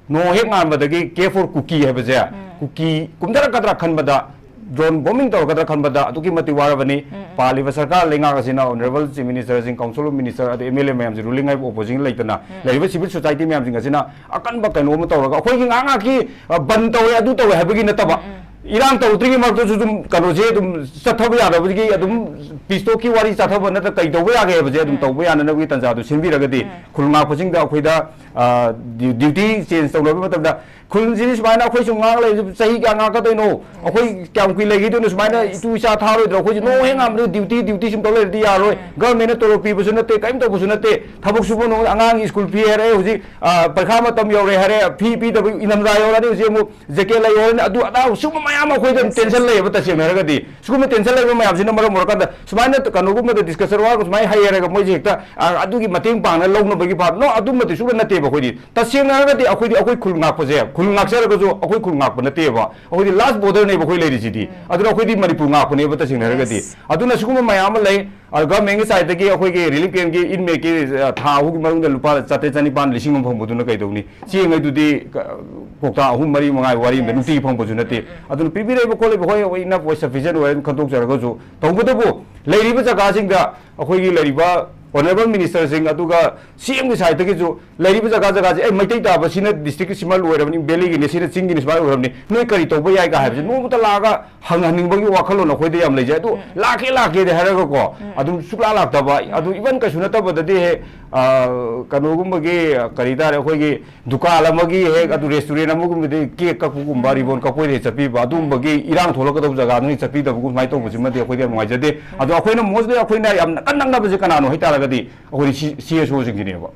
ꯅꯣꯡ ꯍꯦꯛ ꯉꯥꯟꯕꯗꯒꯤ K for Kuki ꯍꯥꯏꯕꯁꯦ, ꯎꯝ꯫ ꯀꯨꯀꯤ ꯀꯨꯝꯊꯔꯛꯀꯗ꯭ꯔꯥ ꯈꯟꯕꯗ, drone bombing ꯇꯧꯔꯛꯀꯗ꯭ꯔꯥ ꯈꯟꯕꯗ ꯑꯗꯨꯛꯀꯤ ꯃꯇꯤꯛ ꯋꯥꯔꯕꯅꯤ꯫ ꯎꯝ, ꯎꯝ꯫ ꯄꯥꯜꯂꯤꯕ ꯁꯔꯀꯥꯔ ꯂꯩꯉꯥꯛ ꯑꯁꯤꯅ honourable chief minister ꯁꯤꯡ, council of minister, ꯑꯗꯩ M L A ꯃꯌꯥꯝꯁꯤ, ruling ꯍꯥꯏꯕ opposition ꯂꯩꯇꯅ ꯎꯝ꯫ ꯂꯩꯔꯤꯕ civil society ꯃꯌꯥꯝꯁꯤꯡ ꯑꯁꯤꯅ ꯑꯀꯟꯕ ꯀꯩꯅꯣ ꯑꯃ ꯇꯧꯔꯒ, ꯑꯩꯈꯣꯏꯒꯤ ꯉꯥꯏꯍꯥꯛ ꯉꯥꯏꯍꯥꯛꯀꯤ, ꯑ, ꯕꯟ ꯇꯧꯋꯦ, ꯑꯗꯨ ꯇꯧꯋꯦ ꯍꯥꯏꯕꯒꯤ ꯅꯠꯇꯕ, ꯎꯝ, ꯎꯝ꯫ ꯏꯔꯥꯡ ꯇꯧꯗ꯭ꯔꯤꯉꯩ ꯃꯔꯛꯇꯁꯨ ꯑꯗꯨꯝ ꯀꯩꯅꯣꯁꯦ ꯑꯗꯨꯝ ꯆꯠꯊꯕ ꯌꯥꯗꯕꯒꯤ ꯑꯗꯨꯝ peace talk ꯀꯤ ꯋꯥꯔꯤ ꯆꯠꯊꯕ ꯅꯠꯇ꯭ꯔꯒ ꯀꯩ ꯇꯧꯕ ꯌꯥꯒꯦ ꯍꯥꯏꯕꯁꯦ ꯑꯗꯨꯝ ꯎꯝ꯫ ꯇꯧꯕ ꯌꯥꯅꯅꯕꯒꯤ ꯇꯥꯟꯖꯥꯗꯨ ꯁꯦꯝꯕꯤꯔꯒꯗꯤ ꯎꯝ꯫ ꯈꯨꯜ ꯉꯥꯛꯄꯁꯤꯡꯗ ꯑꯩꯈꯣꯏꯗ, ꯑ, du-, duty change ꯇꯧꯅꯕ ꯃꯇꯝꯗ ꯈꯨꯜꯁꯤꯗꯤ ꯁꯨꯃꯥꯏꯅ ꯑꯩꯈꯣꯏ ꯁꯨꯝ ꯉꯥꯡ ꯂꯩꯔꯁꯨ ꯆꯍꯤ ꯀꯌꯥ ꯉꯥꯛꯀꯗꯣꯏꯅꯣ? ꯑꯩꯈꯣꯏ ꯀꯌꯥꯝ ꯀꯨꯏ ꯂꯩꯈꯤꯗꯣꯏꯅꯣ? ꯁꯨꯃꯥꯏꯅ ꯏꯇꯨ ꯏꯆꯥ ꯊꯥꯔꯣꯏꯗ꯭ꯔꯣ? ꯑꯩꯈꯣꯏꯁꯦ ꯅꯣꯡ ꯍꯦꯛ ꯉꯥꯟꯕꯗ ꯗ꯭ꯌꯨꯇꯤ, ꯗ꯭ꯌꯨꯇꯤ ꯁꯨꯝ ꯇꯧ ꯂꯩꯔꯗꯤ ꯌꯥꯔꯣꯏ꯫ ꯒꯚꯔꯟꯃꯦꯟꯠꯅ ꯇꯣꯂꯣꯞ ꯄꯤꯕꯁꯨ ꯅꯠꯇꯦ, ꯀꯔꯤꯝ ꯇꯧꯕꯁꯨ ꯅꯠꯇꯦ꯫ ꯊꯕꯛ ꯁꯨꯕ ꯅꯣꯡ, ꯑꯉꯥꯡꯒꯤ ꯁ꯭ꯀꯨꯜ ꯐꯤ ꯍꯥꯏꯔꯦ ꯍꯧꯖꯤꯛ, ꯑ, ꯄꯔꯤꯈꯥ ꯃꯇꯝ ꯌꯧꯔꯦ ꯍꯥꯏꯔꯦ, ꯐꯤ ꯄꯤꯗꯕ ꯏꯅꯝꯗꯥ ꯌꯧꯔꯅꯤ ꯍꯧꯖꯤꯛ ꯑꯃꯨꯛ꯫ ꯖꯦꯀꯦꯠ ꯂꯩꯌꯣ ꯍꯥꯏꯔꯅꯤ, ꯑꯗꯨ ꯑꯗꯥ ꯁꯨꯝꯕ ꯃꯌꯥꯝ ꯑꯃ ꯑꯩꯈꯣꯏꯗ ꯑꯗꯨꯝ ꯇꯦꯟꯁꯟ ꯂꯩꯌꯦꯕ꯫ ꯇꯁꯦꯡꯅ ꯍꯥꯏꯔꯒꯗꯤ ꯁꯤꯒꯨꯝꯕ ꯇꯦꯟꯁꯟ ꯂꯩꯕ ꯃꯌꯥꯝꯁꯤꯅ ꯃꯔꯝ ꯑꯣꯏꯔꯀꯥꯟꯗ ꯁꯨꯃꯥꯏꯅ ꯀꯩꯅꯣꯒꯨꯝꯕꯗ ꯗꯤꯁꯀꯁꯟ ꯋꯥꯔꯒ ꯁꯨꯃꯥꯏꯅ ꯍꯩ ꯍꯥꯏꯔꯒ ꯃꯣꯏꯁꯦ ꯍꯦꯛꯇ, ꯑ, ꯑꯗꯨꯒꯤ ꯃꯇꯦꯡ ꯄꯥꯡꯅ ꯂꯧꯅꯕꯒꯤ ꯚꯥꯕ, ꯅꯣ, ꯑꯗꯨꯝꯕꯗꯤ ꯁꯨꯡꯅ ꯅꯠꯇꯦꯕ꯫ ꯑꯩꯈꯣꯏꯗꯤ ꯇꯁꯦꯡꯅ ꯍꯥꯏꯔꯒꯗꯤ ꯑꯩꯈꯣꯏꯗꯤ ꯑꯩꯈꯣꯏ ꯈꯨꯜ ꯉꯥꯛꯄꯁꯦ, ꯈꯨꯜ ꯉꯥꯛꯆꯔꯒꯁꯨ ꯑꯩꯈꯣꯏ ꯈꯨꯜ ꯉꯥꯛꯄ ꯅꯠꯇꯦꯕ꯫ ꯑꯩꯈꯣꯏꯗꯤ ꯂꯥꯁ ꯕꯣꯔꯗꯔꯅꯦꯕ ꯑꯩꯈꯣꯏ ꯂꯩꯔꯤꯁꯤꯗꯤ꯫ ꯑꯗꯨꯅ ꯑꯩꯈꯣꯏꯗꯤ ꯃꯅꯤꯄꯨꯔ ꯉꯥꯛꯄꯅꯦꯕ ꯇꯁꯦꯡꯅ ꯍꯥꯏꯔꯒꯗꯤ꯫ ꯑꯗꯨꯅ ꯁꯤꯒꯨꯝꯕ ꯃꯌꯥꯝ ꯑꯃ ꯂꯩ꯫ ꯑ, ꯒꯚꯔꯟꯃꯦꯟꯠꯀꯤ ꯁꯥꯏꯠꯇꯒꯤ ꯑꯩꯈꯣꯏꯒꯤ ꯔꯤꯂꯤꯐ ꯀꯦꯝꯞꯀꯤ ꯏꯟꯃꯦꯠꯀꯤ, ꯑ, ꯊꯥ ꯑꯍꯨꯝꯒꯤ ꯃꯅꯨꯡꯗ ꯂꯨꯄꯥ ꯆꯥꯇ꯭ꯔꯦꯠ ꯆꯅꯤꯄꯥꯟ ꯂꯤꯁꯤꯡ ꯑꯃ ꯐꯪꯕꯗꯨꯅ ꯀꯩꯗꯧꯅꯤ? ꯆꯦꯡ ꯍꯥꯏꯗꯨꯗꯤ ꯀ-, ꯀꯧꯇꯥ ꯑꯍꯨꯝ, ꯃꯔꯤ, ꯃꯉꯥ ꯋꯥꯔꯤ ꯑꯃꯗ ꯅꯨꯡꯇꯤꯒꯤ ꯐꯪꯕꯁꯨ ꯅꯠꯇꯦ꯫ ꯑꯗꯨꯅ ꯄꯤꯕꯤꯔꯛꯏꯕ ꯈꯣꯠꯂꯤꯕ, ꯍꯣꯏ, ꯍꯣꯏ, enough ꯑꯣꯏ, sufficient ꯑꯣꯏ ꯍꯥꯏꯅ ꯈꯟꯗꯣꯛꯆꯔꯒꯁꯨ, ꯇꯧꯕꯇꯕꯨ ꯂꯩꯔꯤꯕ ꯖꯒꯥꯁꯤꯡꯗ ꯑꯩꯈꯣꯏꯒꯤ ꯂꯩꯔꯤꯕ ꯑꯣꯅꯔꯦꯕꯜ ꯃꯤꯅꯤꯁꯇꯔꯁꯤꯡ ꯑꯗꯨꯒ ꯁꯤ ꯑꯦꯝꯒꯤ ꯁꯥꯏꯠꯇꯒꯤꯁꯨ ꯂꯩꯔꯤꯕ ꯖꯒꯥ ꯖꯒꯥꯁꯦ, ꯑꯩ ꯃꯩꯇꯩ ꯇꯥꯕ ꯁꯤꯅ ꯗꯤꯁꯇ꯭ꯔꯤꯛꯀꯤ ꯁꯤꯃ ꯂꯣꯏꯔꯕꯅꯤ, ꯚꯦꯂꯤꯒꯤꯅꯤ, ꯁꯤꯅ ꯆꯤꯡꯒꯤꯅꯤ, ꯁꯨꯃꯥꯏꯅ ꯑꯣꯏꯔꯕꯅꯤ, ꯅꯣꯏ ꯀꯔꯤ ꯇꯧꯕ ꯌꯥꯏꯒ ꯍꯥꯏꯕꯁꯦ ꯅꯣꯡꯃꯇ ꯂꯥꯛꯑꯒ ꯍꯪꯍꯟꯅꯤꯡꯕꯒꯤ ꯋꯥꯈꯜꯂꯣꯟ ꯑꯩꯈꯣꯏꯗ ꯌꯥꯝ ꯂꯩꯖꯩ꯫ ꯑꯗꯨ ꯂꯥꯛꯀꯦ ꯂꯥꯛꯀꯦꯗꯤ ꯍꯥꯏꯔꯒꯀꯣ, ꯑꯗꯨꯝ ꯁꯨꯛꯂꯥꯛ ꯂꯥꯛꯇꯕ, ꯑꯗꯨ ꯏꯚꯟ ꯀꯩꯁꯨ ꯅꯠꯇꯕꯗꯗꯤ ꯍꯦꯛ, ꯑ, ꯀꯩꯅꯣꯒꯨꯝꯕꯒꯤ, ꯀꯔꯤ ꯇꯥꯔꯦ, ꯑꯩꯈꯣꯏꯒꯤ ꯗꯨꯀꯥꯟ ꯑꯃꯒꯤ ꯍꯦꯛ, ꯑꯗꯨ ꯔꯦꯁꯇꯨꯔꯦꯟ ꯑꯃꯒꯨꯝꯕꯗꯤ ꯀꯦꯛ ꯀꯛꯄꯒꯨꯝꯕ, ꯔꯤꯕꯣꯟ ꯀꯛꯄꯩꯗ ꯍꯦꯛ ꯆꯠꯄꯤꯕ, ꯑꯗꯨꯒꯨꯝꯕꯒꯤ ꯏꯔꯥꯡ ꯊꯣꯛꯂꯛꯀꯗꯧꯕ ꯖꯒꯥꯗ ꯍꯦꯛ ꯆꯠꯄꯤꯗꯕꯒꯨꯝ ꯁꯨꯃꯥꯏꯅ ꯇꯧꯕꯁꯤꯃꯗꯤ ꯑꯩꯈꯣꯏꯗꯤ ꯌꯥꯝ ꯅꯨꯡꯉꯥꯏꯖꯗꯦ꯫ ꯑꯗꯣ ꯑꯩꯈꯣꯏꯅ mostly ꯑꯩꯈꯣꯏꯅ ꯌꯥꯝ ꯅꯛꯅ ꯅꯛꯅꯕꯁꯦ ꯀꯅꯥꯅꯣ ꯍꯥꯏ ꯇꯥꯔꯒꯗꯤ ꯑꯩꯈꯣꯏꯗꯤ ꯁꯤ, ꯁꯤ ꯑꯦꯁ ꯑꯣꯁꯤꯡꯁꯤꯅꯦꯕ꯫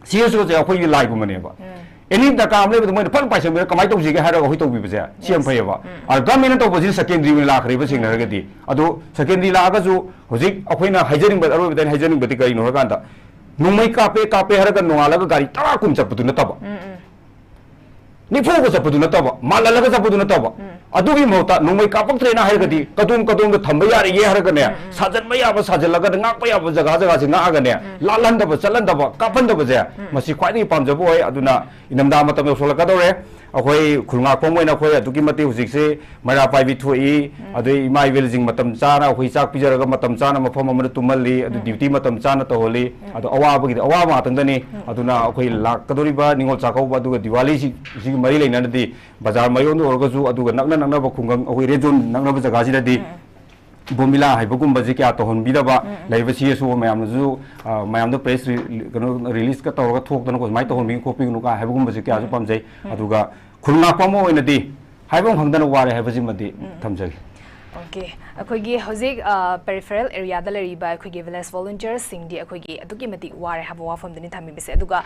ꯁꯤ ꯑꯦꯁ ꯑꯣꯁꯦ ꯑꯩꯈꯣꯏꯒꯤ ꯂꯥꯏꯒꯨꯝꯕꯅꯦꯕ꯫ ꯑꯦꯅꯤ ꯗꯔꯀꯥꯔ ꯑꯃ ꯂꯩꯕꯗ ꯃꯣꯏꯅ ꯐꯠ ꯄꯥꯏꯁꯟꯕꯤꯔ ꯀꯃꯥꯏꯅ ꯇꯧꯁꯤꯒꯦ ꯍꯥꯏꯔꯒ ꯑꯩꯈꯣꯏ ꯇꯧꯕꯤꯕꯁꯦ ꯁꯤ ꯌꯥꯝ ꯐꯩꯌꯦꯕ꯫ ꯑꯗ ꯒꯚꯔꯟꯃꯦꯟꯠꯅ ꯇꯧꯕꯁꯤꯅ ꯁꯦꯀꯦꯟꯗꯔꯤ ꯑꯣꯏꯅ ꯂꯥꯛꯈ꯭ꯔꯦꯕ ꯁꯦꯡꯅ ꯍꯥꯏꯔꯒꯗꯤ꯫ ꯑꯗꯣ ꯁꯦꯀꯦꯟꯗꯔꯤ ꯂꯥꯛꯑꯒꯁꯨ ꯍꯧꯖꯤꯛ ꯑꯩꯈꯣꯏꯅ ꯍꯥꯏꯖꯅꯤꯡꯕ, ꯑꯔꯣꯏꯕꯗ ꯑꯩꯅ ꯍꯥꯏꯖꯅꯤꯡꯕꯗꯤ ꯀꯔꯤꯅꯣ ꯍꯥꯏꯔꯀꯥꯟꯗ, ꯅꯣꯡꯃꯩ ꯀꯥꯞꯄꯦ ꯀꯥꯞꯄꯦ ꯍꯥꯏꯔꯒ ꯅꯣꯡꯉꯥꯜꯂꯒ ꯒꯥꯔꯤ ꯇꯔꯥ ꯀꯨꯟ ꯆꯠꯄꯗꯨ ꯅꯠꯇꯕ, ꯅꯤꯐꯨꯒ ꯆꯠꯄꯗꯨ ꯅꯠꯇꯕ, ꯃꯥꯜꯍꯜꯂꯒ ꯆꯠꯄꯗꯨ ꯅꯠꯇꯕ, ꯑꯗꯨꯒꯤ ꯃꯍꯨꯠꯇ ꯅꯣꯡꯃꯩ ꯀꯥꯞꯄꯛꯇ꯭ꯔꯦꯅ ꯍꯥꯏꯔꯒꯗꯤ ꯀꯗꯣꯝ ꯀꯗꯣꯝꯗ ꯊꯝꯕ ꯌꯥꯔꯤꯒꯦ ꯍꯥꯏꯔꯒꯅꯦ, ꯁꯥꯖꯟꯕ ꯌꯥꯕ ꯁꯥꯖꯜꯂꯒꯅꯦ, ꯉꯥꯛꯄ ꯌꯥꯕ ꯖꯒꯥ ꯖꯒꯥꯁꯦ ꯉꯥꯛꯑꯒꯅꯦ, ꯂꯥꯜꯍꯟꯗꯕ, ꯆꯠꯍꯟꯗꯕ, ꯀꯥꯞꯍꯟꯗꯕꯁꯦ ꯃꯁꯤ ꯈ꯭ꯋꯥꯏꯗꯒꯤ ꯄꯥꯝꯖꯕ ꯑꯣꯏ꯫ ꯑꯗꯨꯅ ꯏꯅꯝꯗꯥ ꯃꯇꯝ ꯌꯧꯁꯜꯂꯛꯀꯗꯧꯔꯦ꯫ ꯑꯩꯈꯣꯏ ꯈꯨꯜ ꯉꯥꯛꯄ ꯑꯣꯏꯅ ꯑꯩꯈꯣꯏ ꯑꯗꯨꯛꯀꯤ ꯃꯇꯤꯛ ꯍꯧꯖꯤꯛꯁꯦ ꯃꯩꯔꯥ ꯄꯥꯏꯕꯤ ꯊꯣꯛꯏ, ꯑꯗꯩ ꯏꯃꯥ ꯏꯕꯦꯜꯁꯤꯡ ꯃꯇꯝ ꯆꯥꯅ ꯑꯩꯈꯣꯏ ꯆꯥꯛ ꯄꯤꯖꯔꯒ ꯃꯇꯝ ꯆꯥꯅ ꯃꯐꯝ ꯑꯃꯗ ꯇꯨꯝꯍꯜꯂꯤ, ꯑꯗꯨ ꯗ꯭ꯌꯨꯇꯤ ꯃꯇꯝ ꯆꯥꯅ ꯇꯧꯍꯜꯂꯤ꯫ ꯑꯗꯣ ꯑꯋꯥꯕꯒꯤꯗꯤ ꯑꯋꯥꯕ ꯉꯥꯛꯇꯪꯗꯅꯤ꯫ ꯑꯗꯨꯅ ꯑꯩꯈꯣꯏ ꯂꯥꯛꯀꯗꯧꯔꯤꯕ ꯅꯤꯉꯣꯜ ꯆꯥꯛꯀꯧꯕ ꯑꯗꯨꯒ ꯗꯤꯋꯥꯂꯤꯁꯤ, ꯁꯤꯒꯤ ꯃꯔꯤ ꯂꯩꯅꯅꯗꯤ ꯕꯖꯥꯔ ꯃꯌꯣꯟꯗ ꯑꯣꯏꯔꯒꯁꯨ, ꯑꯗꯨꯒ ꯅꯛꯅ ꯅꯛꯅꯕ ꯈꯨꯡꯒꯪ, ꯑꯩꯈꯣꯏ ꯔꯦꯗ ꯖꯣꯟ ꯅꯛꯅꯕ ꯖꯒꯥꯁꯤꯗꯗꯤ ꯕꯣꯝꯕꯤꯂꯥ ꯍꯥꯏꯕꯒꯨꯝꯕꯁꯦ ꯀꯌꯥ ꯇꯧꯍꯟꯕꯤꯗꯕ, ꯂꯩꯔꯤꯕ ꯁꯤ ꯑꯦꯁ ꯑꯣ ꯃꯌꯥꯝꯅꯁꯨ, ꯑ, ꯃꯌꯥꯝꯗ ꯄ꯭ꯔꯦꯁ ꯔꯤ-, ꯀꯩꯅꯣ, ꯔꯤꯂꯤꯁꯀ ꯇꯧꯔꯒ ꯊꯣꯛꯇꯅꯀꯣ, ꯁꯨꯃꯥꯏꯅ ꯇꯧꯍꯟꯕꯤꯒꯅꯨ ꯈꯣꯠꯄꯤꯒꯅꯨ ꯀꯥꯏ ꯍꯥꯏꯕꯒꯨꯝꯕꯁꯦ ꯀꯌꯥꯁꯨ ꯄꯥꯝꯖꯩ꯫ ꯑꯗꯨꯒ ꯈꯨꯜ ꯉꯥꯛꯄ ꯑꯃ ꯑꯣꯏꯅꯗꯤ ꯍꯥꯏꯐꯝ ꯈꯪꯗꯅ ꯋꯥꯔꯦ ꯍꯥꯏꯕꯁꯤꯃꯗꯤ ꯊꯝꯖꯒꯦ꯫ ꯑꯣꯀꯦ, ꯑꯩꯈꯣꯏꯒꯤ ꯍꯧꯖꯤꯛ ꯄꯦꯔꯤꯐꯦꯔꯦꯜ ꯑꯦꯔꯤꯌꯥꯗ ꯂꯩꯔꯤꯕ ꯑꯩꯈꯣꯏꯒꯤ ꯚꯤꯂꯦꯖ ꯚꯣꯂꯨꯟꯇꯤꯌꯔꯁꯤꯡꯗꯤ ꯑꯩꯈꯣꯏꯒꯤ ꯑꯗꯨꯛꯀꯤ ꯃꯇꯤꯛ ꯋꯥꯔꯦ ꯍꯥꯏꯕ ꯋꯥꯐꯝꯗꯨꯅꯤ ꯊꯝꯕꯤꯕꯁꯦ꯫ ꯑꯗꯨꯒ